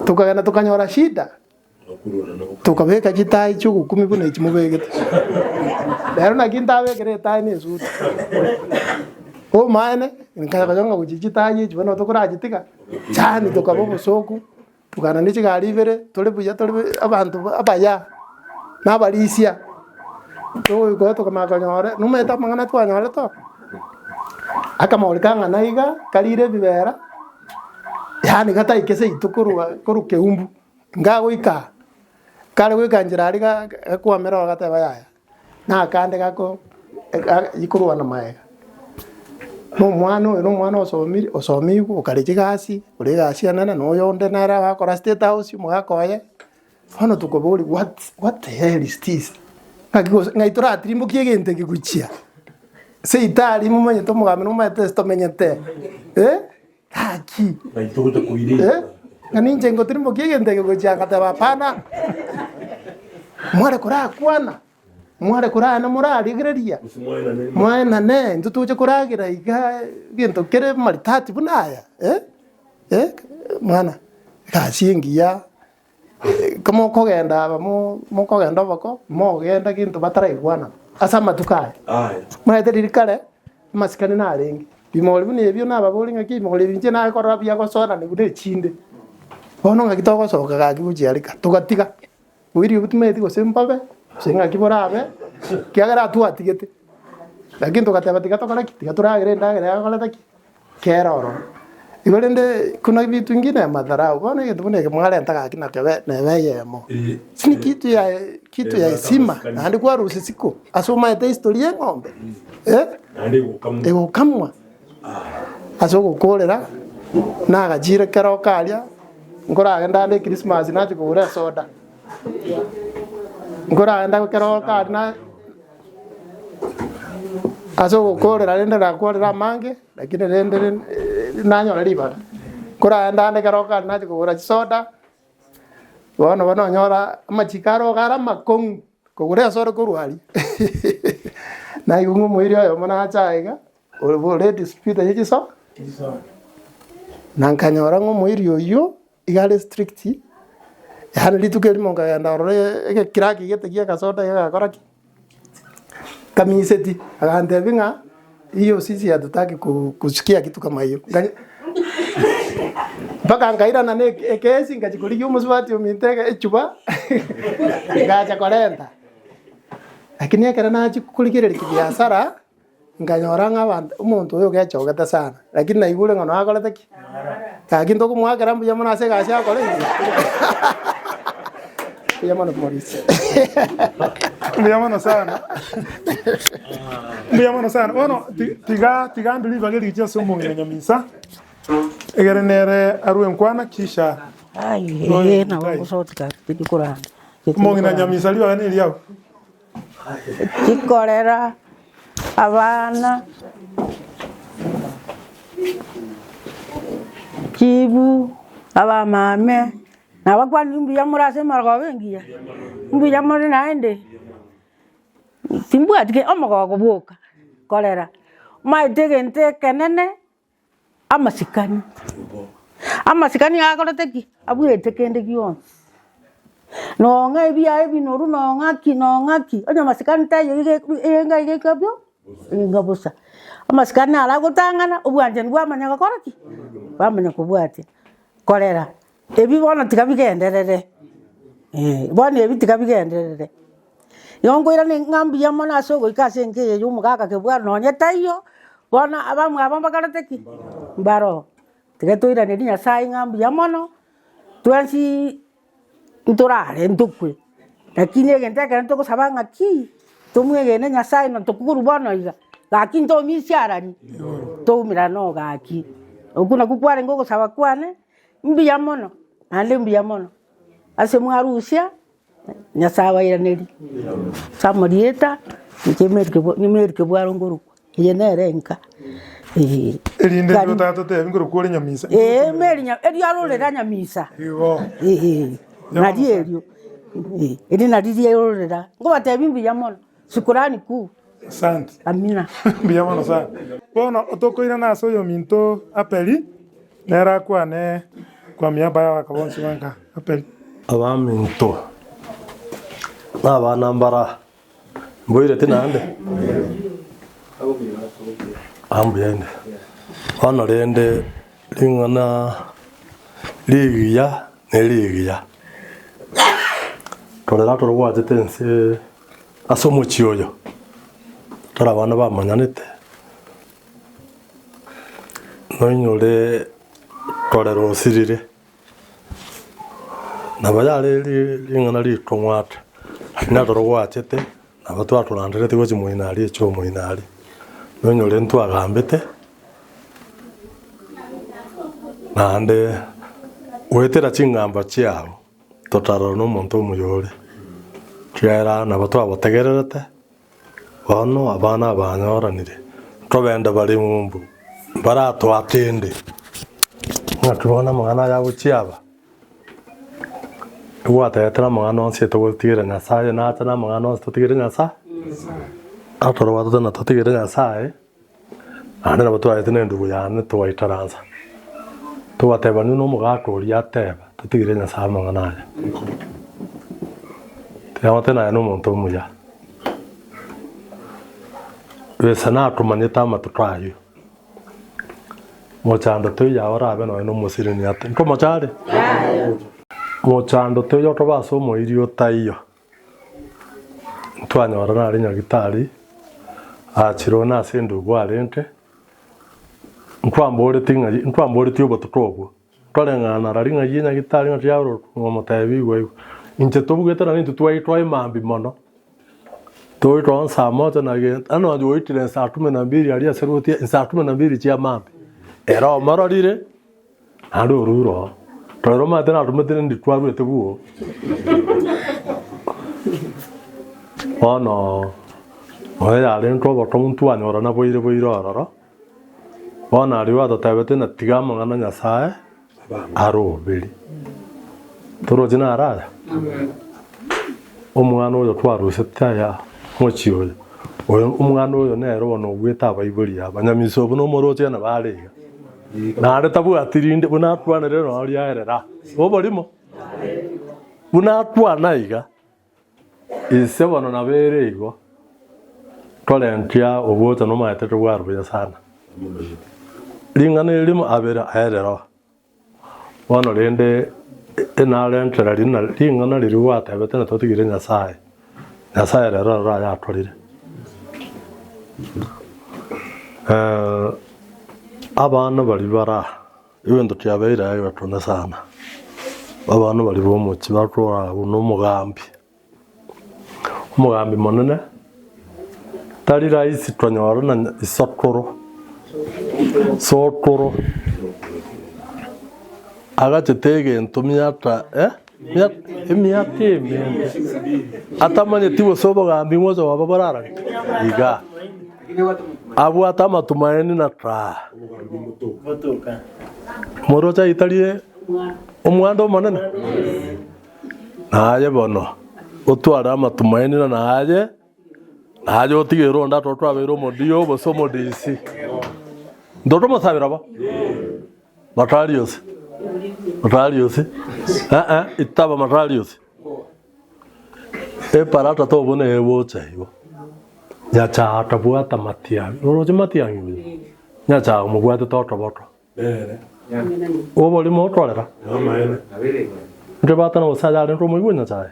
S8: tokagenda tokanyora shida. Tokabeka chitaai chi'ogokumia buna echi mobegete. Rero naki ntabekere etaai na esuti. Omaene, nkayoka ng'a gochia chitaai echi bono tokorachitiga, chani tokaba obosoku, tokagenda ne chigari ibere, tore buya tore abanto abaya, na abarisia, togoika oo tokamanya konyora, nomanyete amang'ana twanyorete oo, akamori kang'ana iga, karire ebibera, yaani gataike seito korwa korwa keumbu. Ngagoika, kare goika nchera aria ga gakwamera oo gateba yaya, na akande gako ikorwana maega. Na omwana oyo na omwana osomire osomigwe okare chigasi, ore egasi enene na oyonde nere agakora state house omogaka oye, bono tokoboria what what the hell is this? Ng'aki gose ng'ai toratirimbokie egento eke gochia? Seitari momanyete omogambi nomanyete ase tomenyete eh. Gaki! Eh, ng'a ninche ngotirimbokia egento eke gochia ngateba hapana. Mware korakwana, mware korana morarigereria, mwaenane, intwe toche koragera iga egento kere maridadi buna aya eh, eh, mwana, egasi engiya, Komokogenda aba mokogenda oboko, mogenda gento bataraigwana ase amatuko aya. Omanyete riria kare, amasikani narenge, bimori buna ebio nababori ng'aki ebimori ebi inche nakorora buya gosoanani buna echinde. Bono ng'aki togosoka gaki gochia arika, togatiga, boirio obwo timanyeti gose mbobe, gose ng'aki borabe, ekiagera atwatigete. Lakini togateba tiga tokore ki? Tiga toragere endagera yakorete ki? Kera ororo. Igo rende kuna vitu ingine ya madharau, bono egento buna eke mwarenta gaki nakebe nebe eyemo. Sini kitu ya kitu ya heshima naende kwarusia isiko ase omaete history ya eng'ombe eh, egokamwa ase ogokorera nagachire keroka aria nkoragenda ande echristmas nachia kogora esoda, nkoragenda keroka aria na. Ase ogokoorera rende nakoorere amange, lakini rende nanyore ribaga. Korende ande ekero okare nachia kogora chisoda, bono bono onyora amachiko aro iga are amakong'u, kogora esoda korwa aria naigwa ng'a omoiri oyomo nache aiga, ore distributor ye chiso na nkanyora ng'a omoiri oyio iga are strict, yaani rituko erimo nkagenda ororo egekiraki gete gia agasoda iga gakora ki? Kamiseti, agantebia ng'a hiyo sisi hatutaki kusikia kitu kama hiyo. Mpaka nkairana na ekesi nkachia korigia omosubati ominto echuba ngacha korenta. Lakini ekero nachia korigereria kibiasara. Nkanyora ng'a abanto, omonto oyo ogechogete sana, lakini naigure ng'a noakorete ki? Gaki ntokomoakera mbuya mono ase egasi akora eyio. Mbuya mono Maurice.
S7: Mbuya mono sana. Mbuya mono sana. Bono ti- tiga tiga ndwe ribaga erigicha ase omong'ina Nyamisa, egere nere arwe enkwana kisha
S9: Ai, ee, nabo ngosotika tindi koranda.
S7: Omong'ina Nyamisa ribaga neriago.
S9: Chikorera abana chibu, abamame, nabakwanire mbuya more ase emorogoba engiya, mbuya more naende, timbwati ke omogoko bwoka korera, omanyete egento ekenene. Amasikani, amasikani akorete ki? Abuete kende gionsi. Nong'a ebiaye ebinoru nong'a ki nong'a ki, onye amasikani taiyo iga enga iga ekabio enga bosa. Amasikani naro agotang'ana, obwanchani bwamanya gokora ki? Bwamanya kobwatia, korera, ebi bono tiga bigenderere, bono ebi tiga bigenderere. Igo nkoirana ng'a mbuya mono ase ogoika ase enka eye ya omogaka kebwaro nonye taiyo, bono abamwabo mbakarete ki? Mbaroo. Tiga toiranerie Nyasaye ng'a mbuya mono, twensi ntorare ntokwe, lakini egento ekero ntogosaba ng'aki, tomwegene Nyasaye na tokwe korwa bono iga, gaki ntomisia arari, toumerane oo gaki. Okwo nakwo kwarenge ogosaba kwane, mbuya mono, naende mbuya mono, ase mwarusia, Nyasaye abairanerie, ase amarieta, inche Mary Kebwa Mary Kebwaro nkorokwa, eye nere enka, eh.
S7: Erinde nigo tatotebi nkorokwa ore Nyamisa.
S9: Ee, Mary Nya erio arorera Nyamisa.
S7: Igo.
S9: Ee, nario erio, eh, eri nario riarorera, nkobatebia mbuya mono, shukurani kuu.
S7: Asante.
S9: Amina.
S7: Mbuya mono sana. Bono tokoirana ase oyominto Apeli, nere akwane kwa miaba y'abaka bonsi ba nka. Apeli.
S6: Abaminto, na abana mbara, mboireti naende? Ah, mbuya inde. Bono rende ring'ana rigiya ne rigiya, torera torobwatete ense ase omochie oyo, tore abana bamanyanete, noinyore korera osirire. Nabo yare ring'ana rikong'wata, lakini ekero gwachete, nabo twatorandereti gochia moino aria echi omoino aria, nonyore ntwagambete, naende goetera ching'ambo chiabo, totarora na omonto omuya ore, ekiagera nabo twabotegererete, bono abana abanyoranire, tobende bare ng'umbu, mbaratwatende, ng'aki bono amang'ana aya agochia aba? Egwatebete namang'ana onsi etogotigera Nyasaye nacha namang'ana onsi totigere Nyasaye, ekero gwatete na totigere Nyasaye, naende nabo twarete na endugu yane twaikaransa, togatebania buna omogaka oria ateba, totigere Nyasaye amang'ana aya. Tiga naye na omonto omuya, gose nakomanyete amatuko aywo, mochando toiyo orabe nonye na omosirani ate, nkomocha are? Mochando toiyo okoba ase omoiri otaiyo. Ntwanyora nare nyagitari, aachire one ase endugu arente, nkwamboreti ng'ai nkwamboretie obotuko obwo, nkoreng'ana rari ng'ai enyagitari ng'a tiarorwa ngomotebi igwa igwa. Inche tobugete nari intwe twaitwa emambia mono, toitwa saa moja na gento, yaani nonye oitire saa kumi na mbili aria ase rotie saa kumi na mbili chia mambia, ere omororire. Naende orure oo, torero omanyete natomete rende twaruete bwoo. Bono nonya yarentwe obokongu ntwanyorana boire boire ororo, bono aria gwatotebete ng'a tiga amang'ana Nyasaye aroberi. Toroche naro aya? Omwana oyo twarusete aya omochie oyo, oyo omwana oyo nere bono obuete abaibori aba, nyamisa obwo nomoroche nabo are iga. Naende tabwati rinde buna akwanire nonya riaerera oborimo. Buna akwana iga, ise bono nabo ere igo, korentia ogocha nomaete tobware buya sana. Ring'ana erimo abere aerera oo. Bono rende enarentera rina ring'ana riria gwatebete ng'a totigire Nyasaye, Nyasaye rero ore ayakorire. Abana baria bara aa, egento kiabeire aa egekone sana, abana baria ba omochie bakorora buna omogambi, omogambi monene, tari rahisi konyora na isokoro, sokoro, agachete egento miaka eh, emiaka emenge, atamanyeti gose obogambi ngocha koba borarare igaa. Abwate amatumaini na taa. Moroche aitarie omwando omonene? Naye bono otware amatumaini na naye naye otigere onde atoro twabeire omodio gose omodisi. Ntotomosabera bo? Matariosi? Matariosi? Eh eh, itaba matariosi. Eparata tobuna egocha igo. Nyachae akabwata matiang'i. Oroche matiang'i oyo? Nyachae omobwatete okoboto. Oborimo okorera. Nkebatana gose aye arenge omoigwa o Nyasae?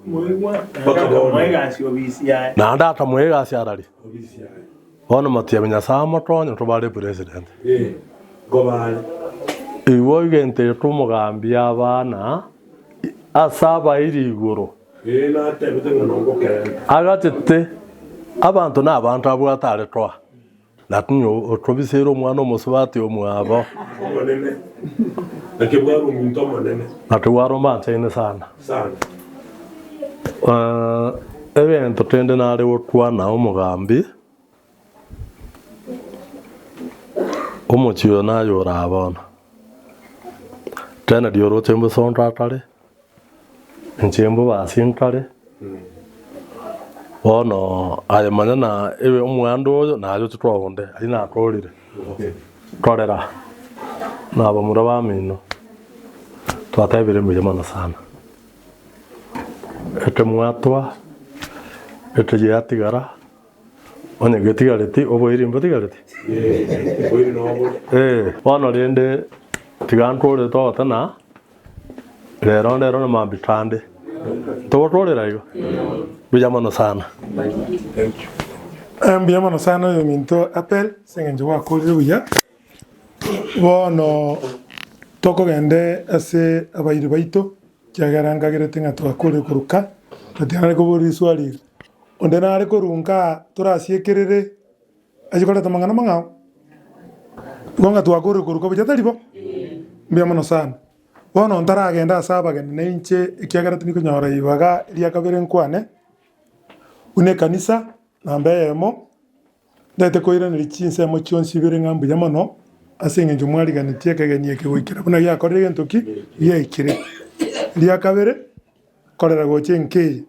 S5: Mpaka bono.
S6: Naende akamoa egasi arari. Bono motiebe Nyasae amotonye tobare president. Igo egento eke omogambi abana ase abairi igoro agachete abanto na abanto abwate are toa. Lakini otobiseire omwana omosubati omwabo.
S10: Omonene, naki bware ominto omonene.
S6: Naki bware omanchaine sana.
S10: Sana.
S6: Eh, egento kende nare gokwana omogambi, omochie oyo naye oraa bono. Kennedy oroche mbosonto akare, Inche mbobasi nkare, bono aye manya na ebe omwando oyo naye oche koa onde, aria nakorire. Korera, na abamura bamino, twatebire mbuya mono sana. Eke mwatoa, eke giatigara, onye getigareti, oboiri mbotigareti? Eh, bono rende tiga nkore togote na. Rero ndero na mambia kande. Togotorera igo? Mbuya mono sana.
S7: Eh, mbuya mono sana oyominto Abel ase eng'encho gwakorire buya. Bono tokogende ase abairi baito, ekiagera nkagerete ng'a twakorire koruka, totianare koboria riswali iga. Onde nare korwa nkaa torasiekerere Aye koreta amang'ana amang'ao, igo ng'a twakorire koruka buya, tari bo? Mbuya mono sana. Bono ntaragenda ase abageni na inche ekiagera tindi konyora ribaga eria kabere nkwane, buna ekanisa namba eyemo, ntagete koiraneria chinsemo chionsi ibere ng'a mbuya mono, ase eng'encho mwariganetie ekegeni eke goikera buna giakorire egento ki? Giaikire. Eria kabere, korera gocha enka eye.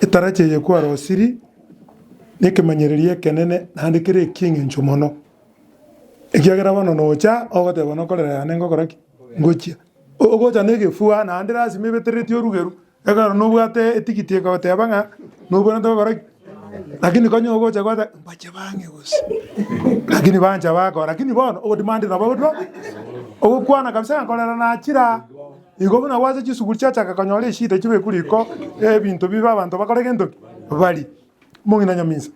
S7: Etaracha eye kwarosirie nekemanyererio ekenene naende kere eki'engencho mono, ekiagera bono nocha ogoteba nokorera yane ngokora ki? Ngochia. Ogocha na egefua naende lasima ebetereretie orugeru, ekero nobwate etigiti egoteba ng'a nobwenerete gokora ki? Lakini konya ogocha gwateba mbache bang'e gose, lakini bancha bakora, lakini bono ogodemand nabo ogodwa ogokwana kabisa ng'a korera nachire aa. Igo buna gwacha chisuguri chiachaka konyora eshida chibekwe riko, ebinto bibe abanto bakore gento ki? Barie. Omong'ina nyamisa,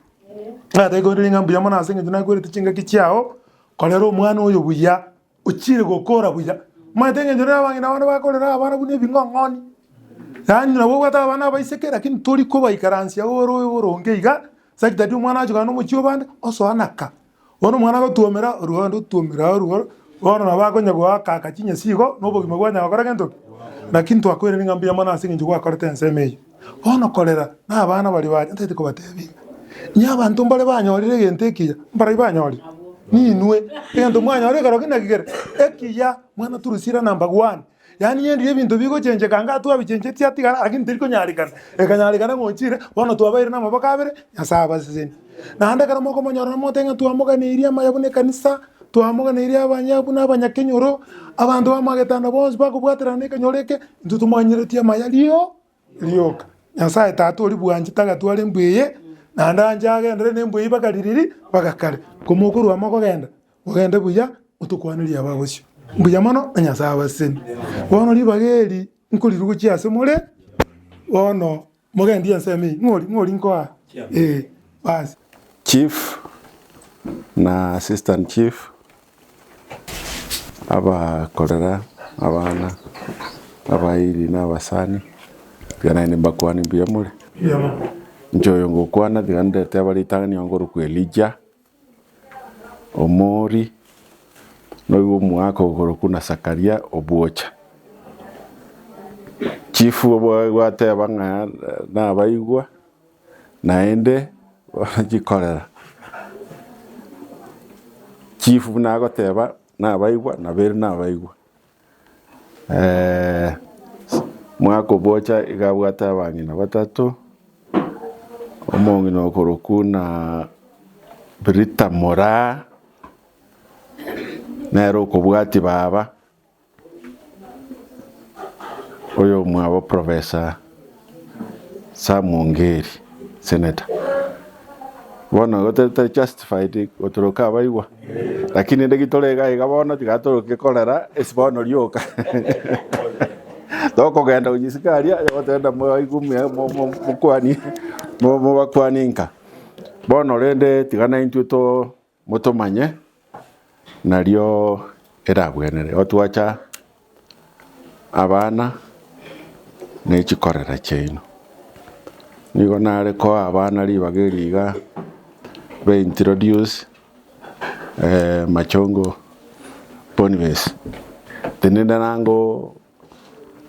S7: nataka koiraneria ng'a mbuya mono ase eng'encho nakwerete chingaki chiao, korera omwana oyo buya, ochire gokora buya. Omanyete eng'encho nere abang'ina abande bakorera abana buna ebing'ong'oni, yaani nabo obwate abana abaiseke lakini tori kobaikaransia ore oboronge iga, secretary omwana ache kogenda omochie obande, osoa naka. Bono omwana agotwomera orwo onde otwomera orwo, bono nabo akonya goaka aka chinyasi igo, na obogima bwanya gokora gento ki? Lakini twakoirania ng'a mbuya mono ase eng'encho gwakorete ensemo eyio. Bono korera, na abana baria bacha ntagete kobatebia iga, inye abanto mbare banyorire egento ekiya, mbarai banyorire? Ninwe, egento mwanyorire ekero ki naki kere? Ekiya, mwana turusire number one. Yaani erio ebinto bigochencheka anga twabichenchetie atigara lakini teri konyarekana. Ekanyarekana ng'a ochire, bono twabaire na amaboko abere, Nyasae abasesenie. Naende ekero mokomonyora namotebe ng'a twamoganeirie amaya buna ekanisa, twamoganeirie abanya buna abanyakenyoro, abanto b'amagetanda bonsi bakobwaterana na ekenyoro eke, intwe tomoganyeretie amaya rio rioka. Nyasae Tata oria bwanchete agatwara embwa eye, naende anche agenderere na embwa eyio mpaka ririri, mpaka kare. Komokorwa amo kogenda, Mogende buya, motokwanerie ababosio. Mbuya mono, na Nyasae abasesenie. Bono ribaga eri nkorirwa gochia ase more, bono mogendie ensemo eyio. Ng'ori, ng'ori nkoa? Ee, basi.
S22: Chief na assistant chief abakorera abana abairi na abasani tiga naende mbakwane mbuya more.
S7: Mbuya mono.
S22: Inche oyo ngokwana tiga ndete abaritang'ani oo nkorokwa Elijah. Omori, noigwe omwaka okorokwa na Sakaria obwocha. Chifu gwateba ng'a nabaigwa naende chikorera. Chifu buna agoteba nabaigwa nabo ere nabaigwa. Omwaka obwocha iga abwate abang'ina batato, omong'ina okorokwa na Rita Moraa, nere okobwatia baba, oyomwabo Professor Sam Ongeri, senator. Bono igo tari justified gotoroka abaigwa, lakini rende ki tore iga iga bono tiga toroke korera ase bono rioka. Tokogenda gochia isiko aria, aye gotenda moigwe muya mo- mo- mokwanie mo- mobakwanie nka. Bono rende tiga naintwe to motomanye, nario erabwenere. Igo twacha abana ne chikorera chiaino. Nigo nare koa abana ribaga eri iga, be introduce machongo Boniface. Tenena nango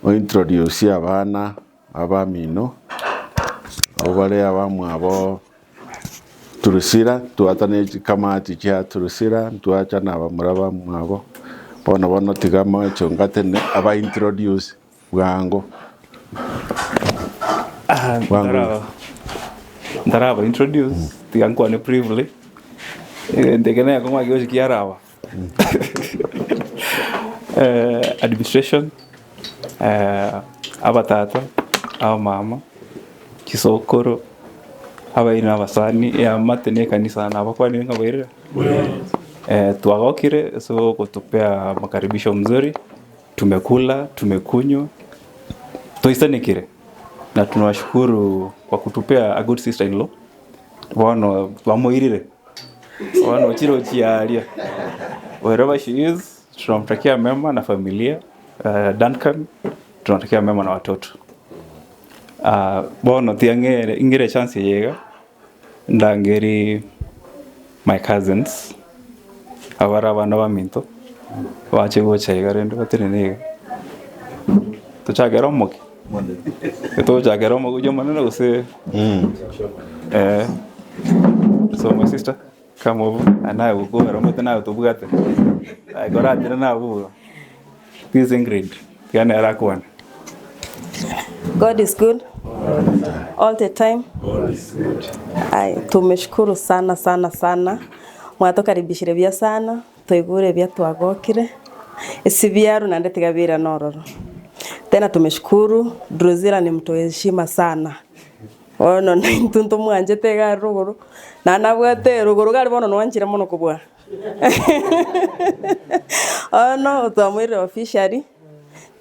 S22: o introduce abana abamino, abwo bare abamwabo Drusilla, twata ne chikamati chia Drusilla, ntwacha na abamura bamwabo, bono bono tiga machongo atene aba introduce bwango. Bwango iga.
S3: Ntaraba introduce, tiga nkwane briefly, egento eke nere kong'aa kegochi kiaraba. Administration, abatata, abamama, chisokoro, abairi na abasani, eamate na ekanisa nabakwanire ng'a bwairire? Twagokire ase ogotupea makaribisho mzuri, tumekula, tumekunywa, twaisanekire na tunawashukuru kwa kutupea a good sister in law, bono twamoirire. Bono ochire ochiaria wherever she is tunamtakia mema na familia uh, Duncan tunatakia mema na watoto uh, bono tiang'ere ing'ire chance eye iga ndangeri my cousins abare abana baminto bache gocha iga rende batenene iga tochakere omoke tochakere omoke oywo omonene gose eh. So my sister, come over and naye gokobera omanyete naye tobwate aye koratire nabuga this is Ingrid tiga nere akwane.
S11: God is good all the time. Ai, tumeshukuru sana sana sana mwatokaribishire buya sana twaigure ebiya twagokire ase ebiaro naende tiga birane ororo. Tena tumeshukuru Drusilla ni mtu wa heshima sana. Bono naintwe ntomwanchete iga are rogoro, naende nabwate rogoro iga are bono nwanchire mono kobua. Bono twamoirire officially,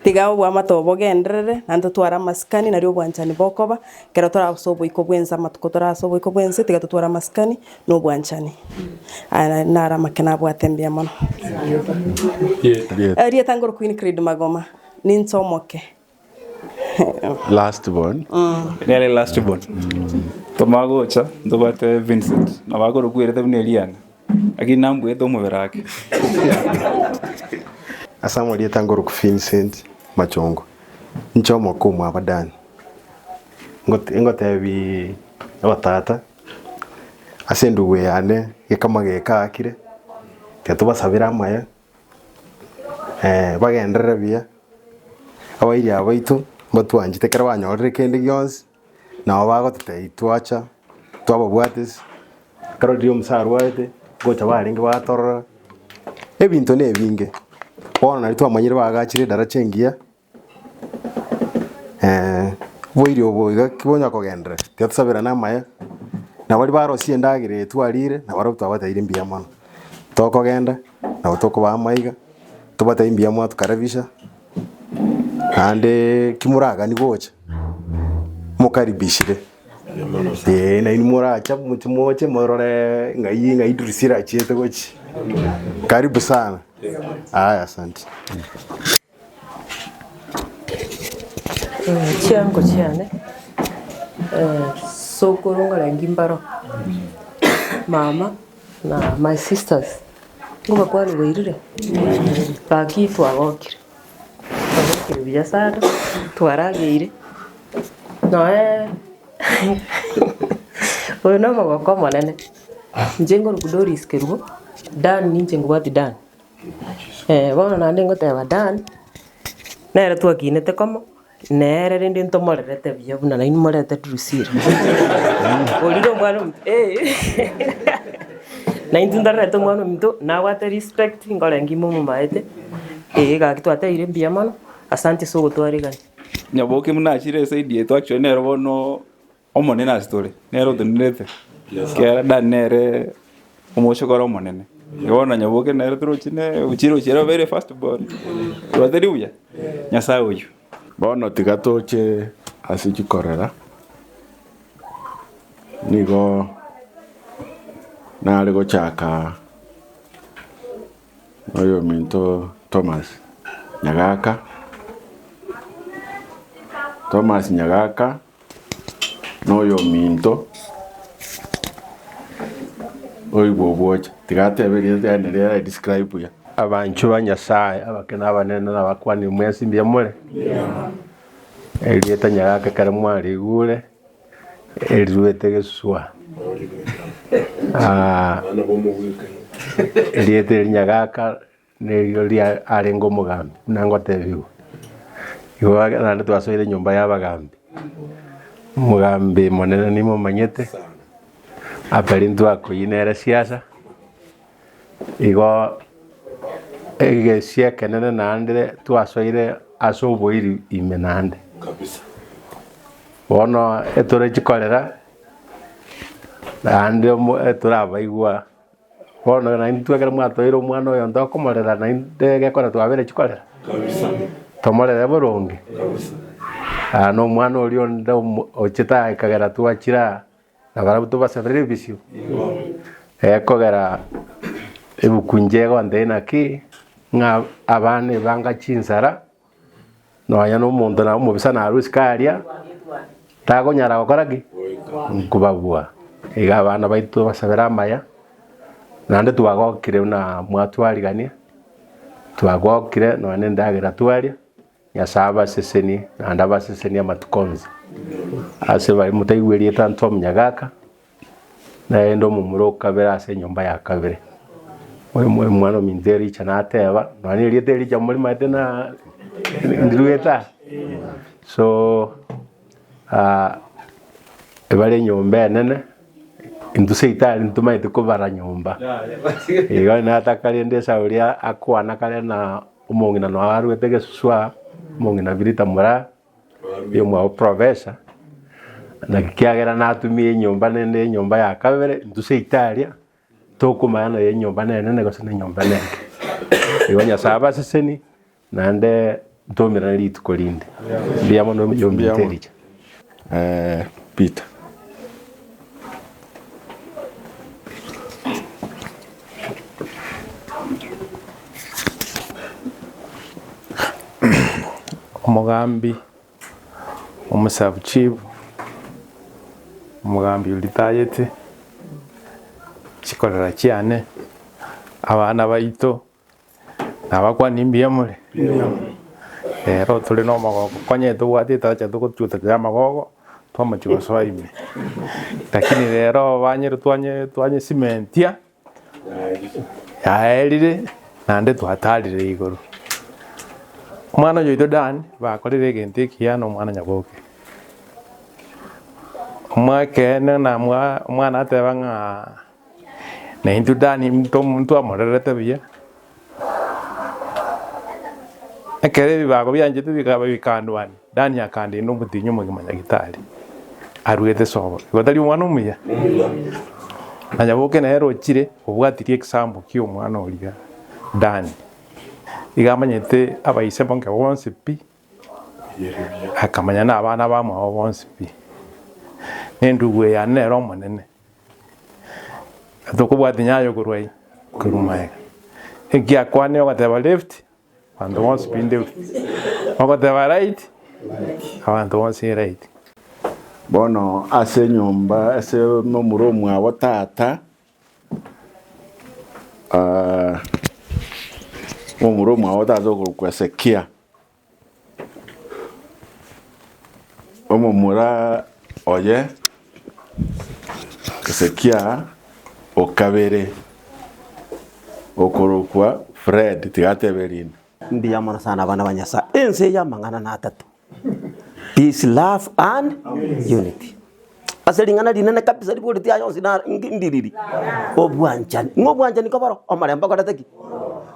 S11: tiga oboamate obo bogenderere, naende totware amasikani nario obwanchani bokoba, ekero tore ase oboiko bwa ense amatuko tore ase oboiko bwa ense tiga totware amasikani na obwanchani. Aya naro amake nabwate mbuya mono. Erieta ngoro Queen Creed Magoma, ninche omoke.
S22: Last born.
S3: Nere last born. Tomagocha ntobwate Vincent nabo akorokwa buna Eliana lakini nambuete omobere ake.
S14: Ase amarieta nkorokwa Vincent Machongo, inche omoka omwabo Dan. Ngote ngotebi abatata, ase endugu yane gekama gekaakire, tiga tobasabere amaya. Bagenderere buya, abairi aba baito mbatwanchete ekero banyorire kende gionsi, nabo bagototebia twacha twababwatisia, ekero riria omusa arwarete, ngocha barenge batorora, ebinto na ebinge. Bono nario twamanyire bagachire edaracha engiya, oboiri obo iga ki bonya kogenderera, tiga tosaberane amaya, na baria barosie endagera eye twarire, nabarabwo twabatebirie mbuya mono. Tokogenda, nabo tokobaa amaiga, tobatebie mbuya mwatokaribisha, naende ki moraganie gocha, mokaribishire. Eeh nainwe moracha moche moche morore ng'ai ng'ai Drusilla achiete gochia. Karibu sana. Aya asante.
S23: Chiango chiane, sokoro nkorenge mbaro, mama na my sisters, ngobakwania bwairire, gaki twagokire, twagokire buya sana, twarageire, noe oyo na omogoko omonene, inche nkorokwa Doris Kerubo, Dan ninche nkobwati Dan. Bono naende ngoteba Dan, nere twakinete komo, nere rende ntomorerete buya buna nainwe morerete Drusilla. Oria na omwana ominto eh, naintwe ntorerete omwana ominto, nabwate respect, nkorenge imomomaete, eh gaki twatebirie mbuya mono, asante ase ogotwarigania.
S3: Nyaboke buna achire eside yaito actually nere bono Omonene ase tore, nere otenenerete, ekiagera Dan nere omochokoro omonene. Igo bono Nyaboke nere torochi ne ochire ochire obeire first born. Igo teri buya? Nyasaye oyio.
S22: Bono tiga toche ase chikorera, nigo nare gochaka noyominto Thomas Nyagaka, Thomas Nyagaka noyominto oigwa obwocha, tiga atebe erieta riaye nario arae describe buya.
S1: Abanchwa ba Nyasae, abake na abanene na abakuani mwensi mbuya more? Erieta Nyagaka ekero mwarigure, eriruete gesuswa. Ah, erieta eri Nyagaka Nerio ria arenge omogambi, buna ngotebigwa. Igo naende twasoire enyomba y'abagambi. Omogambi monene nimomanyete, aperi ntwakoyia nere siasa, igo egesia ekenene naende twasoire ase oboiri ime naende. Bono etore chikorera, naende omo etorabaigwa. Bono naintwe ekero mwatoire omwana oyo ntokomorera naende egekora twabere chikorera? Tomorere boronge? Aa na omwana oria onde omo ochete aa ekagera twachire aa, na barabwo tobasaberere ebisio? Ekogera ebuku inche egontebia naki, ng'a abana ebanga chinsara, nonya na omonto na omobisa narwe isiko aria, takonyara gokora ki? Nkobabua. Iga abana baito tobasabere amaya, naende twagokire buna mwatwarigania, twagokire nonya na endagera twaria, Nyasae abasesenie naende abasesenie amatuko onsi. Ase baria motaigwe erieta Tom Nyagaka, naende omomura o kabere ase enyomba ya kabere. Oyo omwana ominto Ericha nateba, nonya na erieta Ericha morimaete na ndiruete aa. So ebare enyomba enene, intwe seitari ntomaete kobara nyomba. Igo nataka rende esau riria akwana kare na omong'ina noyo arwete egesusu aa, omong'ina Birita Moraa. Omwabo professor, naki kiagera natumia enyomba nende enyomba ya kabere, intwe seito aria, tokomanya nonya enyomba nenene gose na enyomba nenke. Igo Nyasaye abaseseni, naende ntoumerane rituko rinde. Mbuya mono ominto Ericha.
S22: Peter.
S5: Omogambi, omosabuchibu, omogambi oritayete, chikorera chiane, abana baito, nabakwanie mbuya more? Rero tore na omogoko konya tobwate etaracha togotuta ya amagogo, twamachia gosoa ime. Lakini rero banyire twanye twanyesimentia. Yaerire, naende twatarire igoro. Omwana oyo oito Dan bakorire egento ekiya na omwana nyaboke. Omwa ekeene na mwa omwana ateba ng'a na intwe Dan ntwamorerete buya. Ekero ebibago bianchete bikaba bikandwania, Dan akandenda omotienyi omogima nyagetari, aruete sobo. Igo tari omwana omuya? Na nyaboke nere ochire obwatirie ekisambo kia omwana oria Dan. Iga amanyete abaise bonke bonsi pi, akamanya na abana bamwabo bonsi pi. Na endugu eye yane nere omonene. Tokobwati nyayo korwa ii, korwa magega. Ekiakwane ogoteba left, abanto bonsi pi left. Ogoteba right, abanto bonsi right.
S22: Bono ase enyomba ase momura omwabo tata, momura omwabo tata okorokwa Hezekia. Omomura oye Hezekia o kabere, okorokwa Fred, tiga atebe rinde.
S2: Mbuya mono sana abana ba Nyasae. Ense eye amang'ana na atato, peace, love and unity. Ase ring'ana rinene kabisa riboreti aya onsi naro ndiriri? Obwanchani. Ng'a obwanchani koboro, omorembe okorete ki?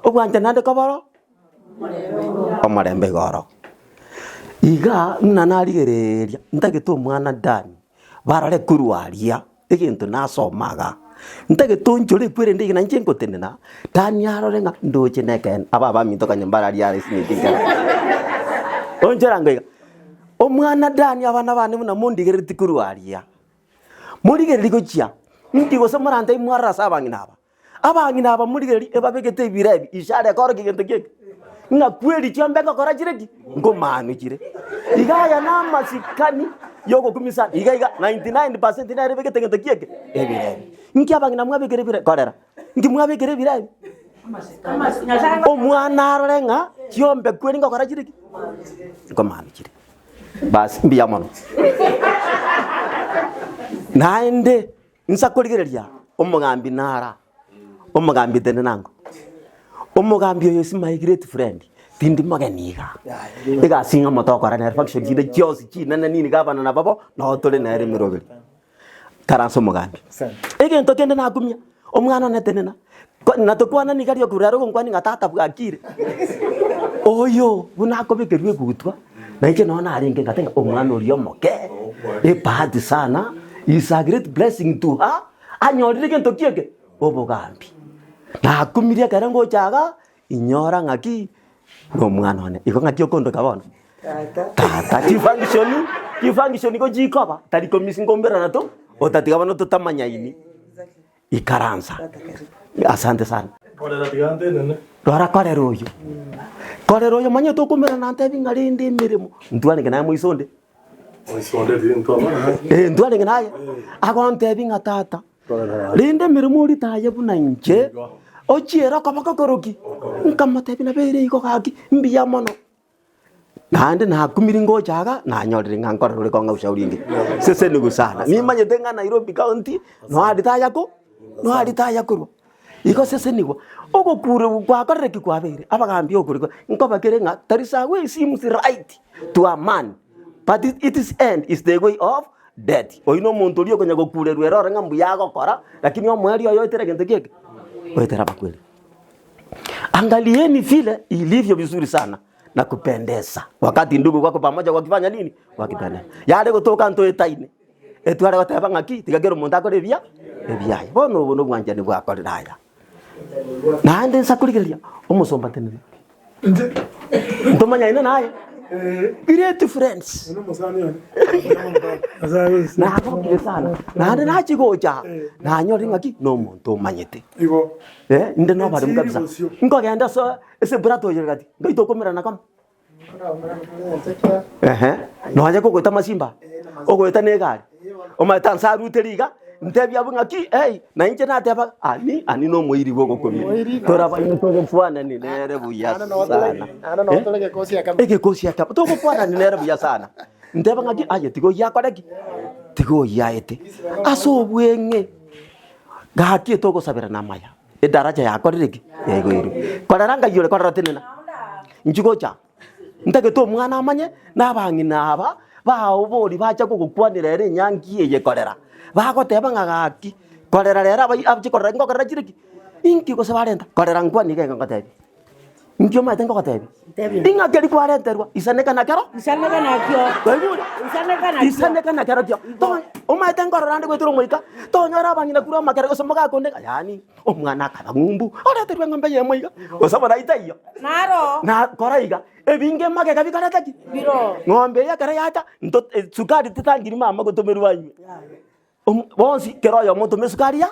S2: Obwanchani naende koboro. Omorembe igoro. Iga buna narigereria, ntagete omwana Dan, barore korwa aria, egento nasoma igaa, ntagete onchore ekwerende iga nainche ngotenena, Dan arore ng'a ndoche nekeene, aba abaminto kanya mbare aria are esimiti nkere. Onchore ango iga. Omwana Dani abana bane buna mondigerereti korwa aria, morigererie gochia, inki gose morantebie mwarore ase abang'ina aba? Abang'ina aba morigererie ebabegete ebira ebi, ishara ekorokia gento ki eke? Ng'a kweri chiombe ngokora chire ki? Nkomanu chire. Iga aya namasikani yogokumisa iga iga 99% nere ebegete gento ki eke? Ebira ebi. Inki abang'ina mwabekire ebira korera? Inki mwabekire ebira ebi? Omwana arore ng'a chiombe kweri ngokora chire ki? Nkomanu chire. Basi mbuya mono. Naende Insa korigereria omogambi nara, omogambi tenenango, omogambi oyo is my great friend, tindi mogeni iga. Egasi ng'a motokora nere function chinde chionsi chinene nini gavana nababo, noo tore nere emeroberi. Karansa omogambi. Egento kende nakumia, omwana one tenena, ko natokwanani iga rioka rero ogonkwania ng'a tata bwakire. Oyo buna akobekerwa egutwa. Na inche nonya narenge ngateba ng'a omwana oria omoke, ebahati sana, is a great blessing to her, anyorire gento ki eke? Obogambi. Nakumirie ekero ngocha igaa, inyora ng'aki, na omwana one. Igo ng'aki okondoka bono? Tata. Chifunction, chifunction igo chikoba, tari komisi nkoumberana to, otatiga bono totamanyaini. Ikaransa. Asante sana. Rora korera oyo. Korera oyo manye tokomerana nantebi ng'a rende emeremo. Ntwarenge naye moiso onde. Eh, ntwarenge naye. Agontebi ng'a tata, rende emeremo orite aye buna inche, ochiere okoboko koroki. Nkamotebi nabeire igo gaki, mbuya mono. Naende nakumire ngocha iga, nanyorire ng'a nkorera ore kong'a ushauri ende. Sesenigu sana. Nimanyete ng'a Nairobi county, noarite aya ko, noarite aya korwa. Igo sesenigwa, ogokura gwakorire ki kwabeire, abagambi okorikwa, nkoba kere ng'a there is a way seems right to a man, but its end is the way of death. Oyio na omonto oria okonya gokurerwa ere ore ng'a mbuya agokora, lakini omoerio oye oetera gento ki eke? Oetera abakweri. Angalieni vile ilivyo vizuri sana na kupendeza wakati ndugu wako pamoja wakifanya nini? Wakipendana. Yare gotoka ntoetaine etware goteba ng'aki tiga kera omonto akore ebiya ebiaye. Bono obo nobwanchani bwakorire aya. Naende nsa korigereria omosomba tenena. Ntomanyaine naye. Great friends. Nagokire sana. Naende nachia gocha nanyore ng'aki nomonto omanyete. Eh, inde nobaremu kabisa. Nkogenda ase ase eburato oyo gati, ngai tokomerana kamo. Ehe, nonye kogoeta amasimba, ogoeta na egari, omanyete anse arute riga, ntebie abwo ng'aki ei, na inche nateba ani, ani na omoiri bwa ogokumia. Torabaine togokwanani nere buya sana. Eh, egekosi ekemo, togokwanani nere buya sana. Nteba ng'aki aye tiga oyio akore ki? Tiga oyio aete. Ase obweng'e. Gaki togosaberana amaya, edaraja yakorire ki? Yaigoirwe. Korera ngai ore korera tenena. Inchi gocha, ntagete omwana amanye, na abang'ina aba, baobori bacha kogokwanera ere enyangi eye korera. Bagoteba ng'a gaki, korera rero abai abache korera ngokorera chire ki? Inki gose barenta? Korera nkwane iga iga ngotebie. Inki omanyete ngogotebia? Ing'a keria kwarenterwa, isaneka nakero?
S9: Isaneka nakio.
S2: Kwaigure?
S9: Isaneka nakio.
S2: Isaneka nakerokio. To- Omanyete nkorora ande goetera omoika, tonyora abang'ina korwa amakere gose mogakonde ng'a yaani omwana akaba ng'umbu, oreterwe eng'ombe eyemo iga, gose borai taiyo.
S9: Naro.
S2: Na kora iga, ebinge magega bikorete ki?
S9: Biro.
S2: Ng'ombe eye ekero yacha, nto sukari tetangiri mama gotomerwa anywe. Bonsi kera oyomo otome esukari ya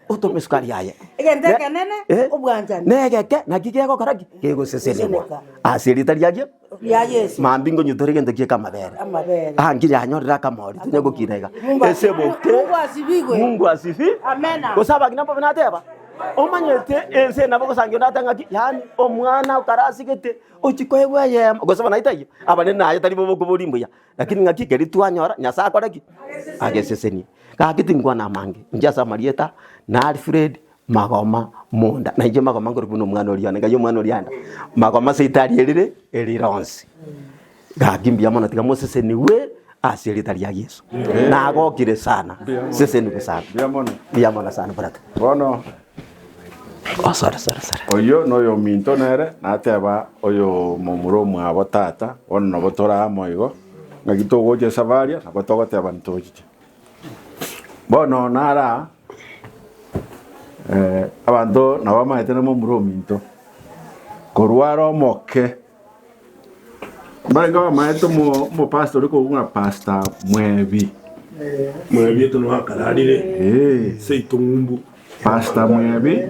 S2: otome esukari yaye.
S9: Egento
S2: Ne-
S9: ekenene,
S2: eh,
S9: obwanchani.
S2: Negeke naki gegokora ki? Kegosesenigwa.
S9: Goseseneka.
S2: Ase erieta riaye
S9: Ria Yesu.
S2: mambia ngonywa egento kieka amabere.
S9: Amabere.
S2: Anki yanyorire akamori tonya gokina iga.
S9: Mungu
S2: Ese boke.
S9: Mungu asibigwe.
S2: Mungu asifi.
S9: Amena.
S2: Gose abagina mbobe nateba. Omanyete ense nabo gosangia onde ate ng'aki yaani omwana okarasigete ochia koegwa eyemo gose bono taiyo abanene naye tari bobe okoboria mbuya. Lakini ng'aki keria twanyora, Nyasae akore ki? Agesesenie. Gaki tinkwana amange, inche ase amarieta na Alfred Magoma Monda. Na inche Magoma nkorokwa buna omwana oria one, ngai omwana oria ande. Magoma seito aria erire, erire onsi. Gaki mbuya mono tiga mosesenigwe ase erieta ria Yeso. Nagokire sana, sesenigwe sana.
S22: Mbuya mono.
S2: Mbuya mono sana brother.
S22: Bono
S2: Oh, sorry, sorry, sorry.
S22: Oyio noyominto nere nateba oyo momura omwabo tata, bono nabo tore amo igo, ng'aki togocha esafari nabo togoteba ntochiche. Bono naro aa, abanto nabo bamaete na momura ominto, korwa are omoke. Mbarenge bamaete omo omopastor ore korokwa ng'a Pastor Mwebi.
S10: Mwebi eto no akararire seito ng'umbu.
S22: Pastor Mwebi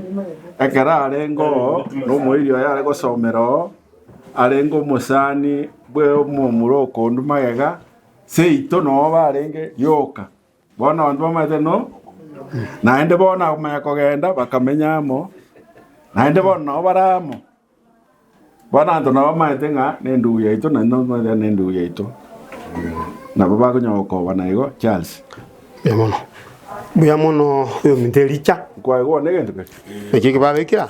S22: ekero arenge oo na omoiri oye are gosomera oo, arenge omosani bwe omomura okondu magega, seito noo barenge rioka. Bono abanto bamaete no, naende bono akomanya kogenda bakamenya amo, naende bono nabo bare amo. Bono abanto nabo bamaete ng'a nendugu yaito naende nabo bamaete ng'a nendugu yaito. Nabo bakonyara gokobana igo Charles.
S14: Mbuya mono. Mbuya mono oyominto Elicha.
S22: Kwaigwa bono egento keria?
S14: Ekio ekebabekire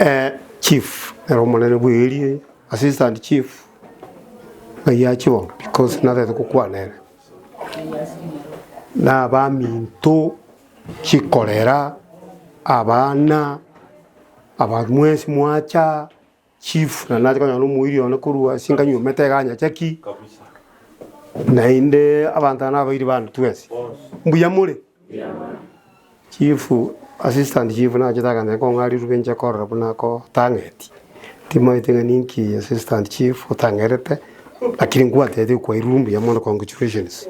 S14: aa. Chief nere omonene bwe area eye, assistant chief. Ng'ai achie bono because natagete gokwana ere. Na abaminto chikorera abana aba mwensi mwacha chief naende nache konyora omoiri one korwa ase nkanyuomete iga Nyachaki, naende abanto aba nabairi bane twensi. Mbuya more? Chief, assistant chief nachete akantebia nkong'a rirube inche korora buna akotang'eti, timaeti ng'a ninki assistant chief otang'erete, lakini nkwatebete kwairwe mbuya mono congratulations.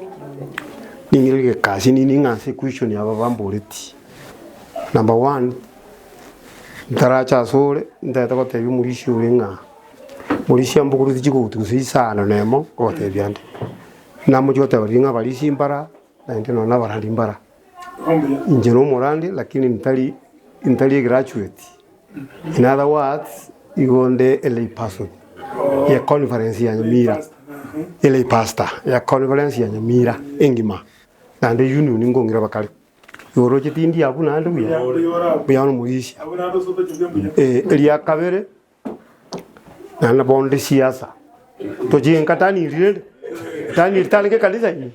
S14: Ning'ire egekasi nini ng'a ase equestion aba bamboretie, number one, ntaracha asore ntagete gotebia omorisia ore ng'a, morisia mbogoretie chigoti gose isano na emo ngogotebia nde, namochie goteba riria ng'a abarisia mbara. Naende nonya nabarandi mbara. Inche nomorandi lakini ntari ntari egraduate. In other words, igo nde a lay person ye conference ya Nyamira. A lay pastor ya conference ya Nyamira engima. Naende union nkong'ira bakare. Igo oroche tindi abwo naende buya. Buya nomorisia. Eria kabere. Naende bono ndi siasa, tochie nka Daniel rende, Daniel tarenge ekanisa ime,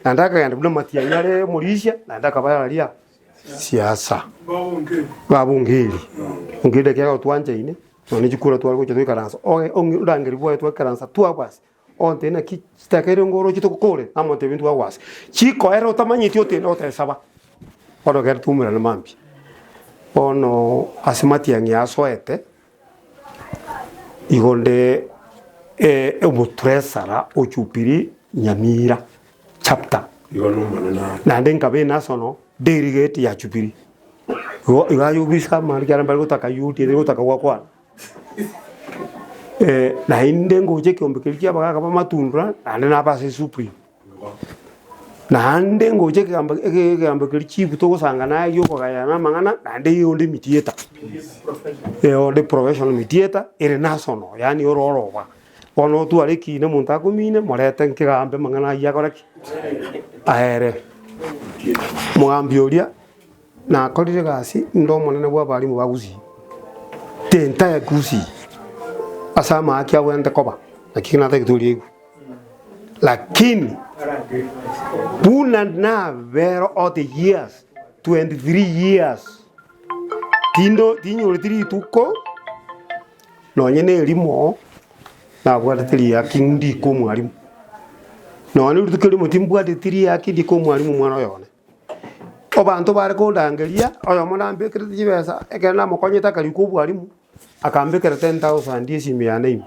S14: naende akagenda buna matiang'i are omorisia, naende akaba aria siasa. Babungeri, ongeri ekiagera twanchaine, nonya ne chikura tware gocha toikaransa, oge ong'e orangeria bwaye twaikaransa twabwase, ontebia naki chidakika eria ngoroche togokore, namotebia ntwagwase. Chikoera otamanyeti otende otesaba, bono ekero twaumerana mambia. Bono ase matiang'i asoete, igo nde omotresara o Jubilee Nyamira chapter, naende nkaba enational delegate ya Jubilee. Igo iga ayobisa amang'ana ekiagera mbare gotaka UDA tari gotaka gwakwana. Naende ngocha ekeombe keria kia abagaka b'amatundura naende naba ase esupreme. Naende ngocha ekegambo ege ekegambo keria chief togosanga naye giokogayana amang'ana naende iga onde mediator, eh onde professional mediator ere national yaani ore oroba. Bono otware ekina omonto akomine morete nkegambe amang'ana aywo akore ki? Aere. Omogambi oria nakorire egasi inde omonene bwa abalimu ba Gusii, the entire Gusii, ase amaaki abwenerete koba, naki natagete oria aigwe. Lakini buna nabere all the years, 23 years, tindo tinyoreti rituko nonye na erimo nabwatete riaki ndike omwalimu. Nonye rituko erimo timbwateti riaki ndike omwalimu omwana oyo one. Abanto bare kondangeria, oyomo nambekerete chibesa, ekero namokonyete akarikwa obwalimu, akambekera 10,000 esimi yane ime.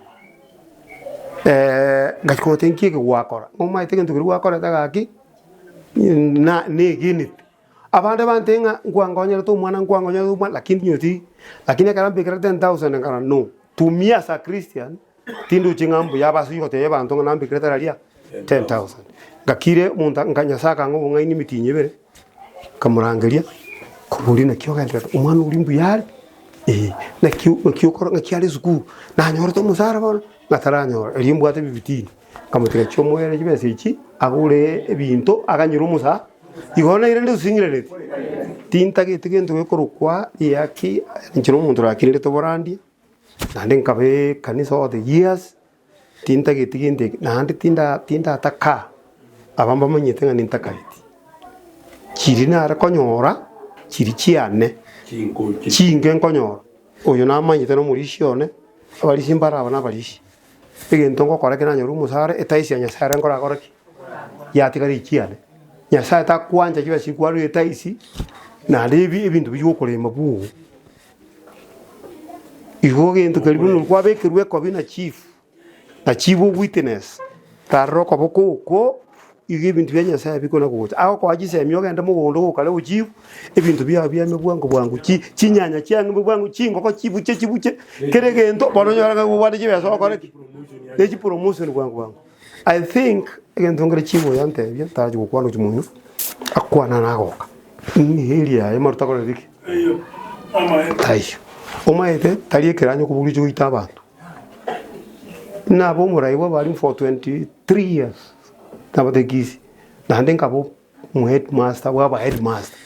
S14: Ngachia komotebia nki eke gwakora, omanyete egento keria gwakorete gaki, na negenete. Abande bantebia ng'a nkwankonyerete omwana nkwankonyerete omwana lakini tinyoti, lakini ekero ambekera 10,000 nkarora no, to me as a christian, tindochi ng'a mbuya ase ogotebia abanto ng'a nambekerete raria 10,000. Ngakire omonto nka Nyasaye akang'a obong'aini emitinyi ebere, nkamorangeria, nkamoboria naki ogendererete, omwana oria mbuya are? Eeh, naki naki okora naki are esukuru, nanyorete omosara bono? Ng'a taranyora, erio mbwate ebibitini, nkamotiga chiomoerio chibesa echi, agore ebinto aganyore omosa, igo naire rende osing'irereti, tintagete gento gekorokwa riaki, inche na omonto orakinete oborandie. Naende nkaba ekanisa all the years, tintageti gento eke, naende tinda tindataka aba mbamanyete ng'a nintakaeti. Chiria nare konyora, chiria chiane, chinke nkonyora, oyo namanyete na omorisia one, abarisia mbare aba na abarisia. Egento ngokora ekero nanyora omosara, etaisi ya Nyasaye ere nkorakore ki? Yatigara echiane. Nyasaye takwancha chibesa chikwarwa etaisi, naende ebi ebinto bigokorema bwogo. Igo gento keria buna kwabekerwa ekobi na chief.
S1: Na chief of witness, tarora okoboko oko, igo ebinto bia Nyasaye bikona gocha. Agokoa chisemi ogende mogondo gokare ochief, ebinto biago biame bwango bwango, chi chinyanya chiang'e bwango, chingoko chibuche chibuche, kera egento, bono onyore ng'a obwate chibesa ogokora ki? Ne chipromotion bwango bwango. I think, egento nkere chief oyo antebia, ntarachi gokwana ochia monywa, akwana nagoka, ng'a area yaye maruta akorete ki? Taiyo. Omanyete, tari ekeranyo koboria oche goita abanto. Nabe omorai bw'abalimu for 23 years, nabate Kisii, naende nkaba omoheadmaster bwa abaheadmaster,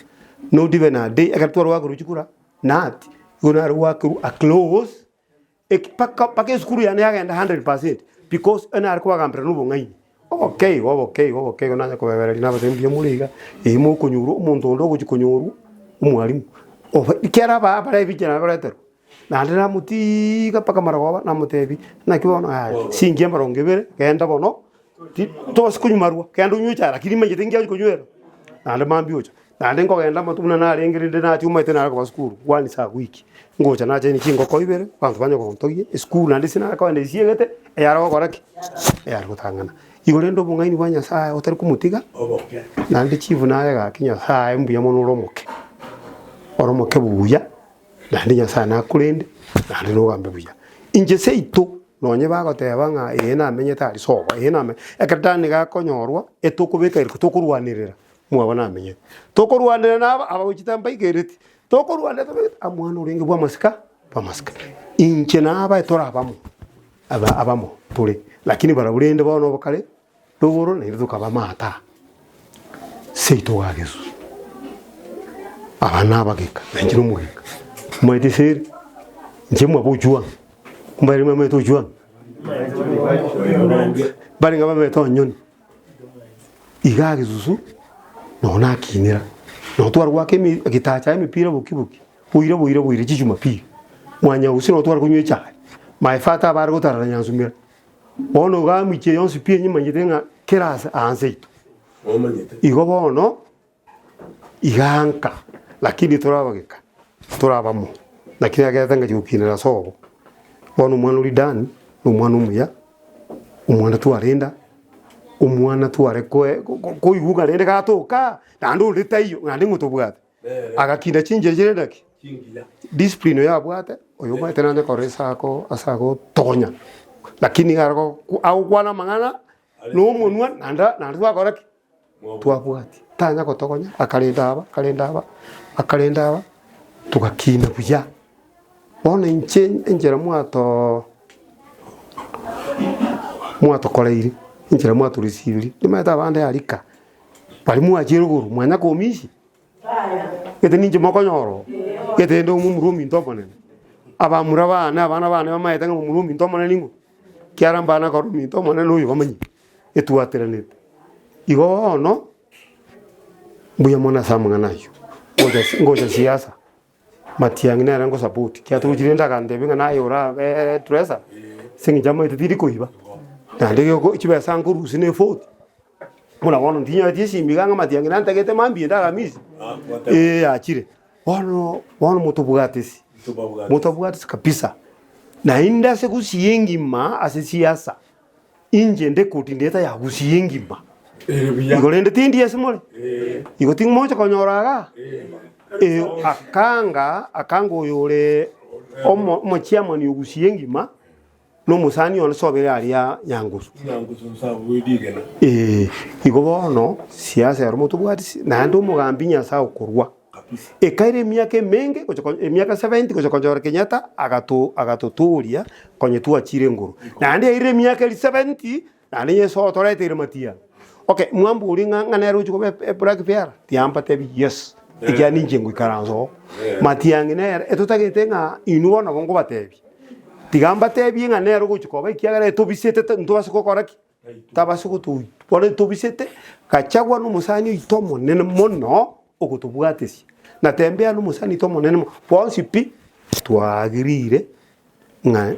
S1: not even a day, ekero tware goakerwa chikura, nati, igo nare goakerwa a close, eki mpaka mpaka esukuru yane yagenda 100% because nare kobagambera na obong'aini. Oboke igo, oboke igo, oboke igo nanye kobebereria nabatebi mbuya more iga, eyi mokonyorwa omonto onde ogochia konyorwa, omwalimu, obe ekero aba bare ebichera nakoreterwa. Naende namotiiga mpaka marogoba, namotebia, Naki bono yaya, sinki emerongo ebere, genda bono, ti tobasa konywa marwa, genda onywe echae, lakini nimanyete nki achi konywera. Naende mambia ocha, naende nkogenda amatuko buna narenge rende nachia omanyete nare koba sukuru, once a week, ngocha nachaini chingoko ibere, abanto banye gontogia, esukuru naende ase nare kogenda esiegete, eyare gokora ki? Eyare gotang'ana. Igo rende obong'aini bwa Nyasaye otari komotiga, naende chief naye gaki Nyasaye mbuya mono ore omoke, ore omoke buya. Naende Nyasae nakorende, naende nogambe buya. Inche seito, nonye bagoteba ng'a ee namenyete aria sobo, ee name, ekero tani gakonyorwa, etokobeka eriko tokorwanerera, mwabo namenyete. Tokorwanerera naba abagochete mbaikereti, tokorwanerera tobegete omwana orenge bw'amasika bw'amasika. Inche nabae tore abamo, aba abamo tore, lakini barabwo rende bono obokare, rogoro naende tokaba amato aa. Seito gagesu, aba nabageka, na inche nomogeka. Omanyete ase ere, inche mwaba Ojwang, mbare bamaete Ojwang? Barenge bamaete Onyoni. Iga agesusu, nonya nakinera, nonya tware goaka emi getacha emepira boki boki, boire boire boire chijumapili, mwanyausi nonya tware konywa echae, my father abare gotarera nyansumera. Bono iga emichie yonsi pi enyimanyete ng'a kera ase aanse aito. Igo bono, iga nka, lakini torabageka, torabamo, naki nagerete ngachia gokinera ase obo. Bono omwana oria Dan, na omwana omuya, omwana twarenda, omwana tware koe koigwa ng'a rende gatoka, naende onde taiyo, naende ng'o tobwate. Agakinda chinchera chire naki? Discipline oyo abwate, oyo omanyete nanye korora ase ako ase agotogonya, lakini iga are agokwana amang'ana na omonwa naende naende twakora ki? Twabwatia. Tanya gotogonya, akarenda aba, akarenda aba, akarenda aba, togakina buya. Bono inche enchera mwatoo mwatokoreire, enchera mwatoresibirie, nimanyete abande aria ka. Baria mwachire igoro mwanya komisia, gete ninche mokonyora oo, gete inde omomura ominto omonene. Abamura bane abana bane bamaete ng'a momura ominto omonene ning'o, kiara mbana kore ominto omonene oyo bamanyete, etwateranete. Igo bono, mbuya mono ase amang'ana aywo, ngocha ngocha siasa. Matiang'i nere ngosapoti, ekiagera togochia rende agantebia ng'a naye orabe treasurer, ase eng'encho amaete tindi koiba, naende geko chibesa nkorusia na efoti, buna bono ntinyoreti esimi iga ng'a Matiang'i nantagete mambia ende aramisi, eh yachire. Bono bono motobwatisi, motobwatisi kabisa, naende ase gusii engima ase siasa, inche nde coordinator ya gusii engima, igo rende tindi ase more, igo timocha konyora igaa. Eh, akanga akanga oyo ore omo omochiamani o gusii engima, na omosani one sobere aria Nyangusu. Eh, igo bono siasa ero motobwati si naende omogambi Nyasaye okorwa. Ekaira emiaka emenge gocha ko emiaka 70 gocha konyora Kenyatta agato agatotoria konya twachire nguru. Naende yairire emiaka eri 70 naende Yeso otoreteire matiang'i. Okay, mwamboria ng'a ng'a nere ochi koba e black bearer, tiambatebi yes, ekiagera ninche ngoikaransa oo. Matiang'i nere, etotagete ng'a inwe bono nabo nkobatebia, tiga mbatebie ng'a nere ogochi koba ekiagera etobisete ntobase gokora ki? Tabase gotoitwa. Bono etobisete, Gachagua na omosani oito omonene mono ogotobwatesia, na Tembea na omosani oito omonene mono, bonsi pi twaagirire ng'a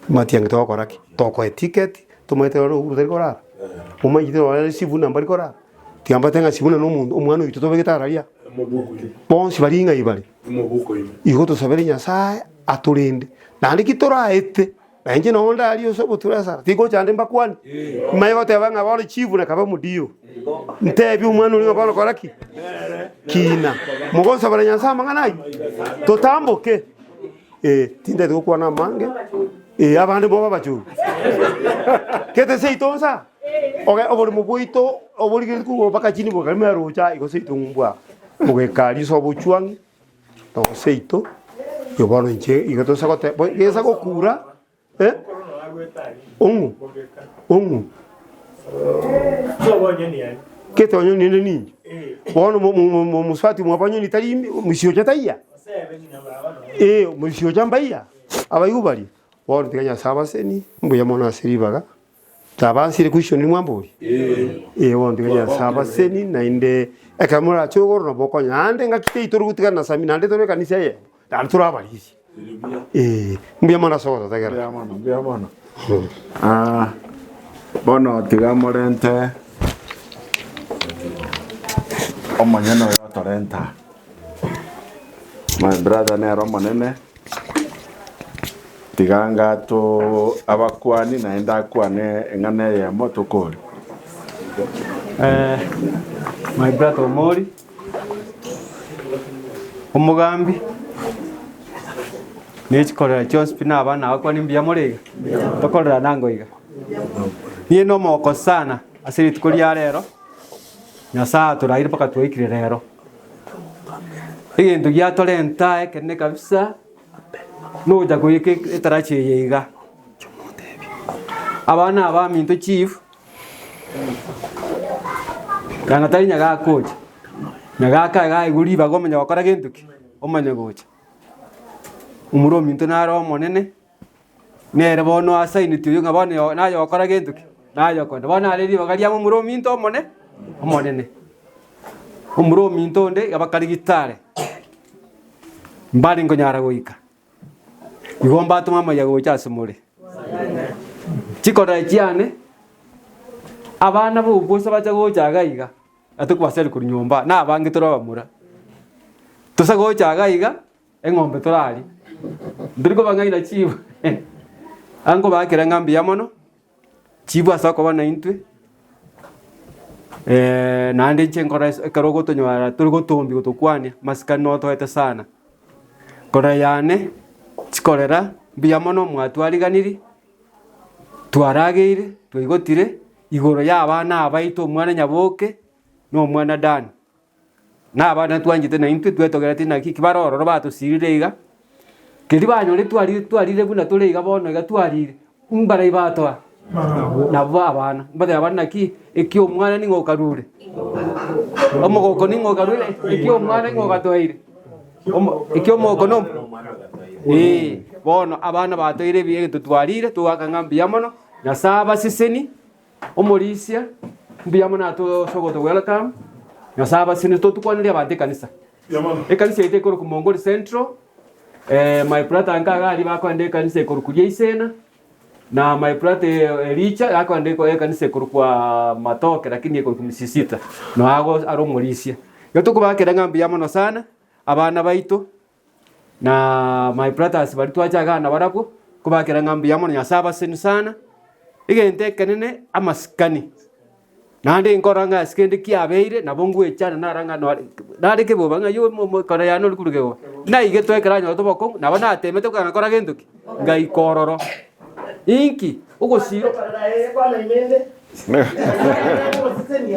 S1: matiang'i togokora ki? Tokoe ticket, tomaete ore Uhuru tari korara, omanyete nonye Sifuna mbari korara, tiga mbate ng'a Sifuna na omonto omwana oito tobegete araria, bonsi bari ng'ai bare. Igo tosabere Nyasaye atorende, naende ki toraete. Na inche nonya onde aria ase obotura esara, tingocha ande mbakwanie. Manye goteba ng'a bono chief na kabe omodio. Ntebie omwana oria ng'a bono kora ki? Kina. Mogonsabera Nyasae amang'ana ayio? Totamboke. Eh, tintagete gokwana amange, eh, abande mobe abachogi. Gete seito nsa, oge oboremo bwaito oborigereria korwa mpaka chini bokari merocha igo seito ng'umbu aa. Mogeka aria ase obochuang'i, noo seito, igo bono inche igo tosa gote bo gesa gokura eh, ong'u ong'u gete onye ninde ninche, bono mo- mo- mo- mosubati omwabo onye tari mosiocha taiya. Ee, moisiocha mbaiya, abaigwa baria, bono tiga Nyasae abasenie, mbuya mono ase ribaga, tabansire question riria mwamboria? Ee bono tiga Nyasae abasenie naende ekero morache igoro nabo okonya, naende ngaki teiyo tori gotigana na Sammy naende tore ekanisa eyemo, naende tore abarisia. Ee, mbuya mono ase ogototegerera.
S22: Mbuya mono, mbuya mono. Ah, bono tiga morente omonyene oyo otorenta. My brother nere omonene, tiga ngato abakuani naende akwane eng'ana eyemo tokore.
S12: Eh, my brother Omori, omogambi, ne chikorera chionsi pi na abana abakwani mbuya more iga? Tokorera nango iga. Niye nomogoko sana ase rituko ria rero, Nyasaye atoraire mpaka twaikire rero. Egento giatorenta ekenene kabisa, nogocha koika etaracha eye iga. Abana aba baminto chief, nanga tari nyagaka ocha, nyagaka iga aigwe ribaga omanye gokora gento ki? Omanye gocha. Omura ominto nare omonene, nere bono asaineti oyio ng'a bono naye ogokora gento ki? Naye okoenda. Bono are ribaga ria momura ominto omone, omonene. Omura ominto onde iga bakare gitare, mbare nkonyara goika. Igo mbatome amaiga gocha ase more. Chikorera chiane, abana b'obosa bacha gocha iga iga, atokobaseria korwa nyomba, na abange tore abamura. Tosa gocha iga iga, Eng'ombe torarie, ntori kobang'aina chibu, aa nkobakera ng'a mbuya mono, chibu ase okoba naintwe, naende inche nkore ase ekero ogotonyora tori gotombia gotokwania, amasikani notoete sana. Korora yane, chikorera, mbuya mono mwatwariganirie, twarageire, twaigotire, igoro ya abana abaito omwana Nyaboke, na omwana Dan. Na abana twanchete na intwe twetogeretie naki ki bare ororo batosirire iga, keria banyore twarire twarire buna tore iga bono iga twarire, mbarai batoa? Nabwo abana. Mbateba abana naki, eki omwana ning'o okarure? Omogoko ning'o okarure? Eki omwana ning'o ogatoeire? Omo eki omogoko no eh, bono abana batoeire ebi egento twarire, togoaka ng'a mbuya mono, Nyasae abaseseni. Omorisia, mbuya mono ase ogoto welcome, Nyasae abasesenie totukwanerie abanto ekanisa. Ekanisa yaito ekorokwa Mongoli Central, my brother nka iga aria bakoenda ekanisa ekorokwa Riaisena, na my brother Elicha akoenda ekanisa ekorokwa Matoke lakini ekorokwa Misisita, noo ago are omorisia. Igo tokobakera ng'a mbuya mono sana, abana baito, Na my brothers baria twacha igaa nabarabwo, nkobakera ng'a mbuya mono Nyasae abasesenie sana, egento ekenene amasikani, naende nkorora ng'a ase kende kiabeire nabo ngwechana nara ng'a nore nare keboba ng'a aywo omo ekero yane ore korwa keboba, naigetwe ekero anyorete obokong'u nabo natemete kogenda nkora gento ki? Ngaika ororo. Inki? Ogosira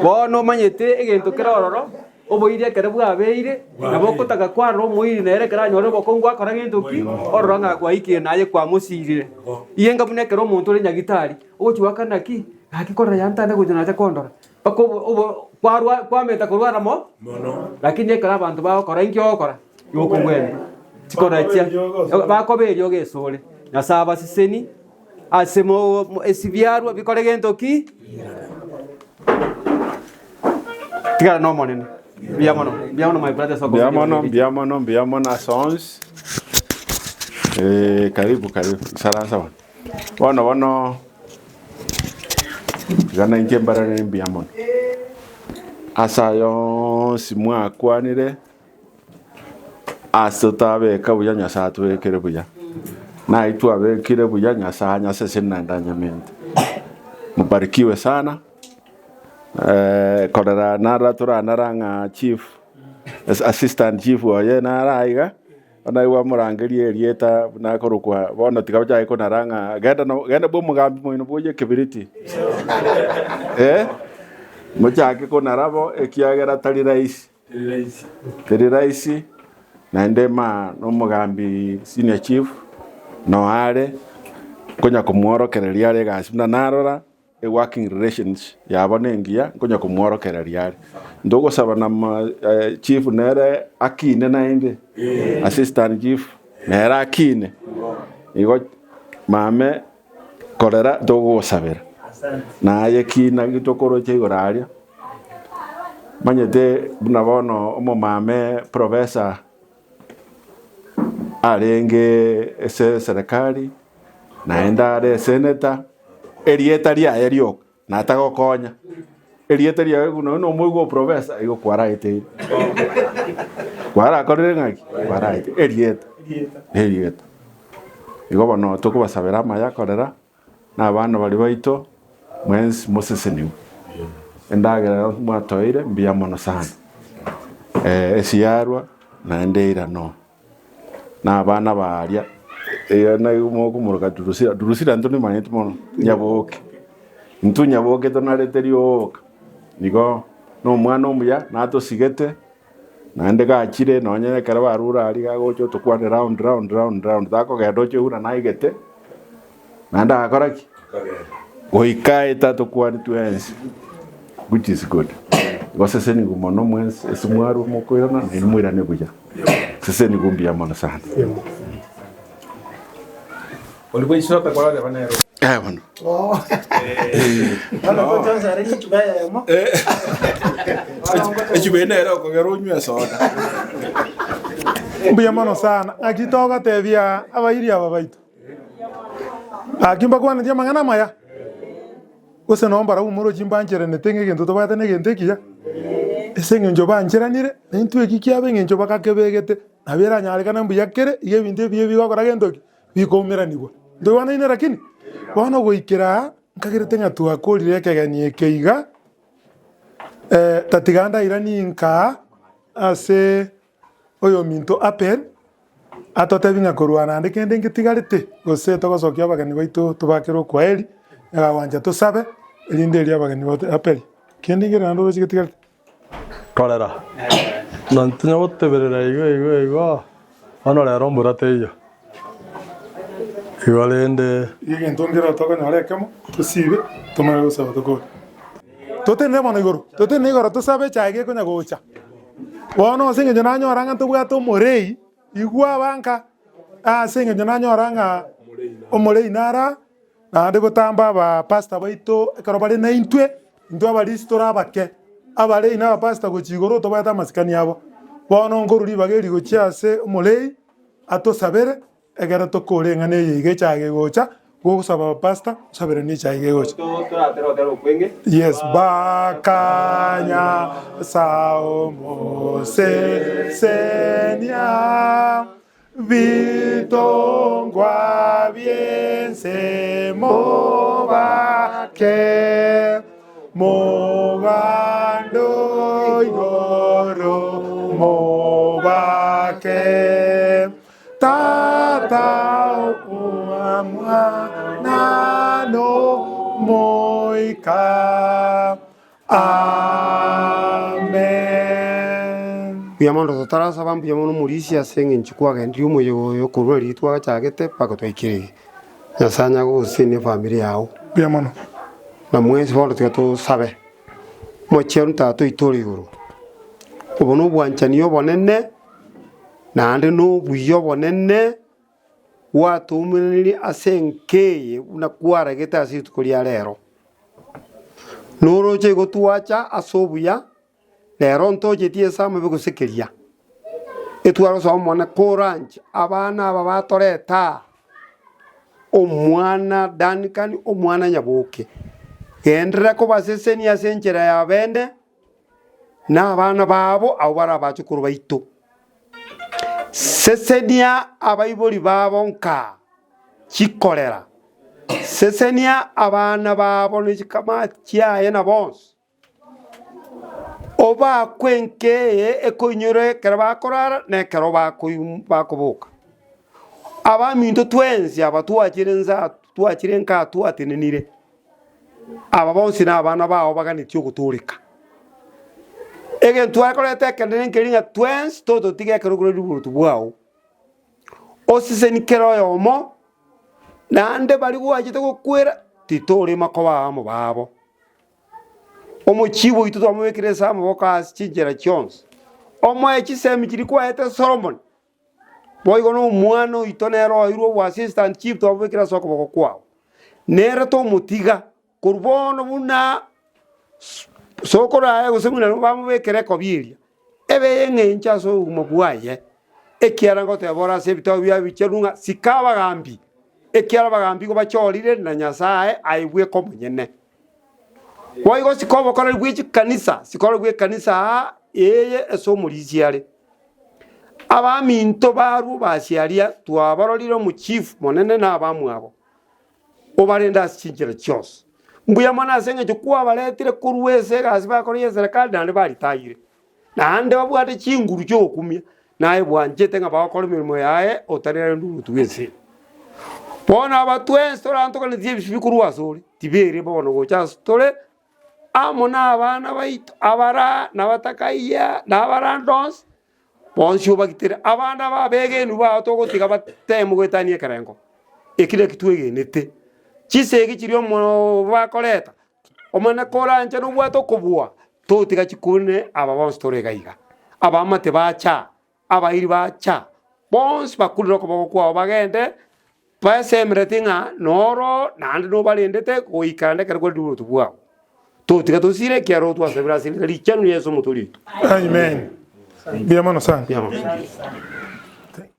S12: bono omanyete egento kere ororo. Oboiri ekero bwabeire, nabo okotaka kwarora omoiri nere ekero anyore obokong'u gwakora gento ki? Orora ng'a gwaikire naye kwamosirire. Iga buna ekero omonto ore nyagitari, ogochia goaka naki, gaki korora yantande gocha nacha kondora, mpaka obo obo kwarwa kwamenta korwara mo lakini ekero abanto bagokora inki ogokora? Igo okobwena. Chikorora chia bakoba eriogo esore, Nyasae abaseseni ase mo esibiarwa bikore gento ki? Tigara n'Omonene. Mbuya mono, mbuya mono my brother Soko.
S22: Mbuya mono, mbuya mono, mbuya mono ase onsi. Eh, karibu karibu, isaransa bono. Bono bono iga nainche mbararere mbuya mono. Ase aya onsi mwakwanire, ase totabeka buya Nyasae atobekere buya. Naye twabekire buya Nyasae anyaseseni naende anyamente. Mubarikiwe sana. Eh, korera nara toranara ng'a chief, assistant chief oye nara aiga, bono aye gwamorangeria erieta buna akorokwa bono tiga ochake konara ng'a genda no genda bwa omogambi moino bwoye ekebiriti eh, mochake konara bo ekiagera tari rahisi. Teri rahisi, naende ma nomogambi senior chief noare nkonya komworokereria are egasi buna narora e working relations yabo nengiya nkonya komworokereria are. Ntogosaba na ma chief nere akine naende, assistant chief nere akine, igo mame korera togogosabera naye kina gitokoroche igoro aria. Manyete buna bono omomame professor arenge ase eserekari, naende are esenator, erieta riaye rioka natagokonya, erieta riaye buna nonya omoigwa oprofessor igo kwaraeteire, kwarakorire ng'aki? Kwaraeteire, erieta, erieta. Igo bono tokobasabera amaya korera. Na abana baria baito mwensi mosesenigwe. Endagera yonsi mwatoeire mbuya mono sana. Esiarwa naende eirano. Na abana baria eyo naigwe mokomoroka Drusilla, Drusilla intwe nimanyete mono, Nyaboke. Intwe Nyaboke tonarete rioka. Igo na omwana omuya natosigete. Naende gachire nonye ekero barure aria gagocha otokwane round round round round takogenda oche buna naigete naende agakora ki? Goika aete atokwane twensi which is good. Igo sesenigwe mono mwensi ase mwarwa mokoirana naende moirane buya. Sesenigwe mbuya mono sana. Eh bono. Echuba eye nere okogera onywe esoda.
S7: Mbuya mono sana. Naki togotebia abairi aba baito? Gaki mbakwanetie amang'ana amaya? Gose noo mbarabwo moroche mbancheranete ng'a egento tobwate negento ekiya? Ase eng'encho bancheranire, na intwe eki kiabo eng'encho bakakebegete, nabo eranyarekane mbuya kere, iga ebinto ebiya bigokora gento ki? Bikoumeranigwa. Ntoigwanaine lakini? Bono goikera aa, nkagerete ng'a twakorire ekegeni eke iga, tatiga ndairanie nkaa ase oyominto Abel, atotebie ng'a korwa naende kende ngetigarete, gose togosokia abageni baito tobakere okwaeri, nigo tosabe, erinde erio abageni bato Abel, kende nkere naende oroche getigarete?
S13: Korera, na ntinya goteberera igo igo igo, bono rero mbura teiyo. Igo rende.
S7: Egento nkere tokonyora ekemo, tosibe, tomanye gosaba tokore. Totenene bono igoro, totenene igoro tosabe echae gekonya gocha. Bono ase eng'encho nanyora ng'a ntobwate omorei, igwa abanka, ase eng'encho nanyora ng'a omorei nara, naende gotamba abapastor baito ekero bare naintwe, intwe abarisi tore abake, abarei na abapastor gochia igoro tobwate amasikani abo. Bono nkorwa ribaga eri gochia ase omorei, atosabere, Ekero tokora eng'ana eye iga echaye egocha, gogosaba pastor, osaberanie echaye iga egocha. Yes, bakanya saomosesenia bitongwa bi'ense mobake mogando igoro mobake. Tata Mwana n'Omoika. Amen.
S14: Mbuya mono totarasaba mbuya mono omorisia ase eng'encho kwagendirie omoyega oyo korwa riria twachagete mpaka twaikire iga. Nyasae anya gogosesenia efamiri yao.
S7: Mbuya mono.
S14: Na mwensi bono tiga tosabe, Omochenu Tata oito ore igoro, obo nobwanchani obonene. Naende nobuya obonene gwatoumeranirie ase enka eye buna kwaragete ase rituko ria rero. Noroche igo twacha ase obuya, rero ntocheti ase amabe gose keria. Etware gosaba Omonene koranche abana aba batoreta aa, omwana Duncan, omwana Nyaboke, genderera kobasesenia ase enchera ya bene. na abana babo abwo bare abachukuru baito. Sesenia abaibori babo nka,
S15: chikorera. Sesenia abana babo ne chikamati chiaye na bonsi. Obakwe enka eye ekoinyora ekero bakorara na ekero bakoboka. Abaminto twensi aba twachire nse aa twachire nka aa twatenenire, aba bonsi na abana bao baganetie ogotooreka. Egento twakorete ekenene nkeri ng'a twensi tototiga ekero korwa oboruoti bwao. Oseseni kera oyomo, naende baria gwachete gokwera titorema koba amo babo. Omochibo oito twamobekire ase amaboko ase chinchera chionsi, omoe chisemi chiria kwaete Solomoni, boigo na omwana oito nere oeirwe obwa assistant chief twamobekire ase okoboko kwao. Nere tomotiga korwa bono buna sokoro aye gose buna bamobekera ekobi eria, ebe ey'eng'encho ase obogima bwaye, ekiagera ngoteba ore ase ebitabo bia ebichenu ng'a sika abagambi, ekiagera abagambi igo bachorire na Nyasaye aye bweka omonyene. Boigo sika obokoreri bwe chikanisa, sika bw'ekanisa aa eye ase omorisia are. Abaminto barwo basiaria twabarorire omochifu monene na abamwabo, obarende ase chinchera chionsi. Mbuya mono ase eng'encho kwabaretire korwa ase egasi bakora y'eserekari naende baritayire, naende babwate chinguru chi'ogokumia, naye bwanchete ng'a bagokora emeremo yaye otari rende omonto bw'ense. Bono aba twensi torantokanetie ebisubi korwa asore, tibere bono gocha ase tore, amo nabana baito, abara na abatakaiya, na abarande onsi, bonsi obagitere. Abande aba abegenwa bao togotiga bateme goetania ekerengo, eki naki twegenete. Chisegi chiria omo bakoreta, omanye koranche nobwate okobua, totiga chikune aba bonsi tore iga iga. Abaamate bacha, abairi bacha, bonsi bakurire okoboko kwao bagende, basemereti ng'a noro naende nobarendete goika naende ekero kwarire oboruoti bwao. Totiga tosire ekiagera otwasabire ase ring'ana richenu Yeso omotoori oito.
S7: Amen. Mbuya mono sana.
S15: Mbuya mono.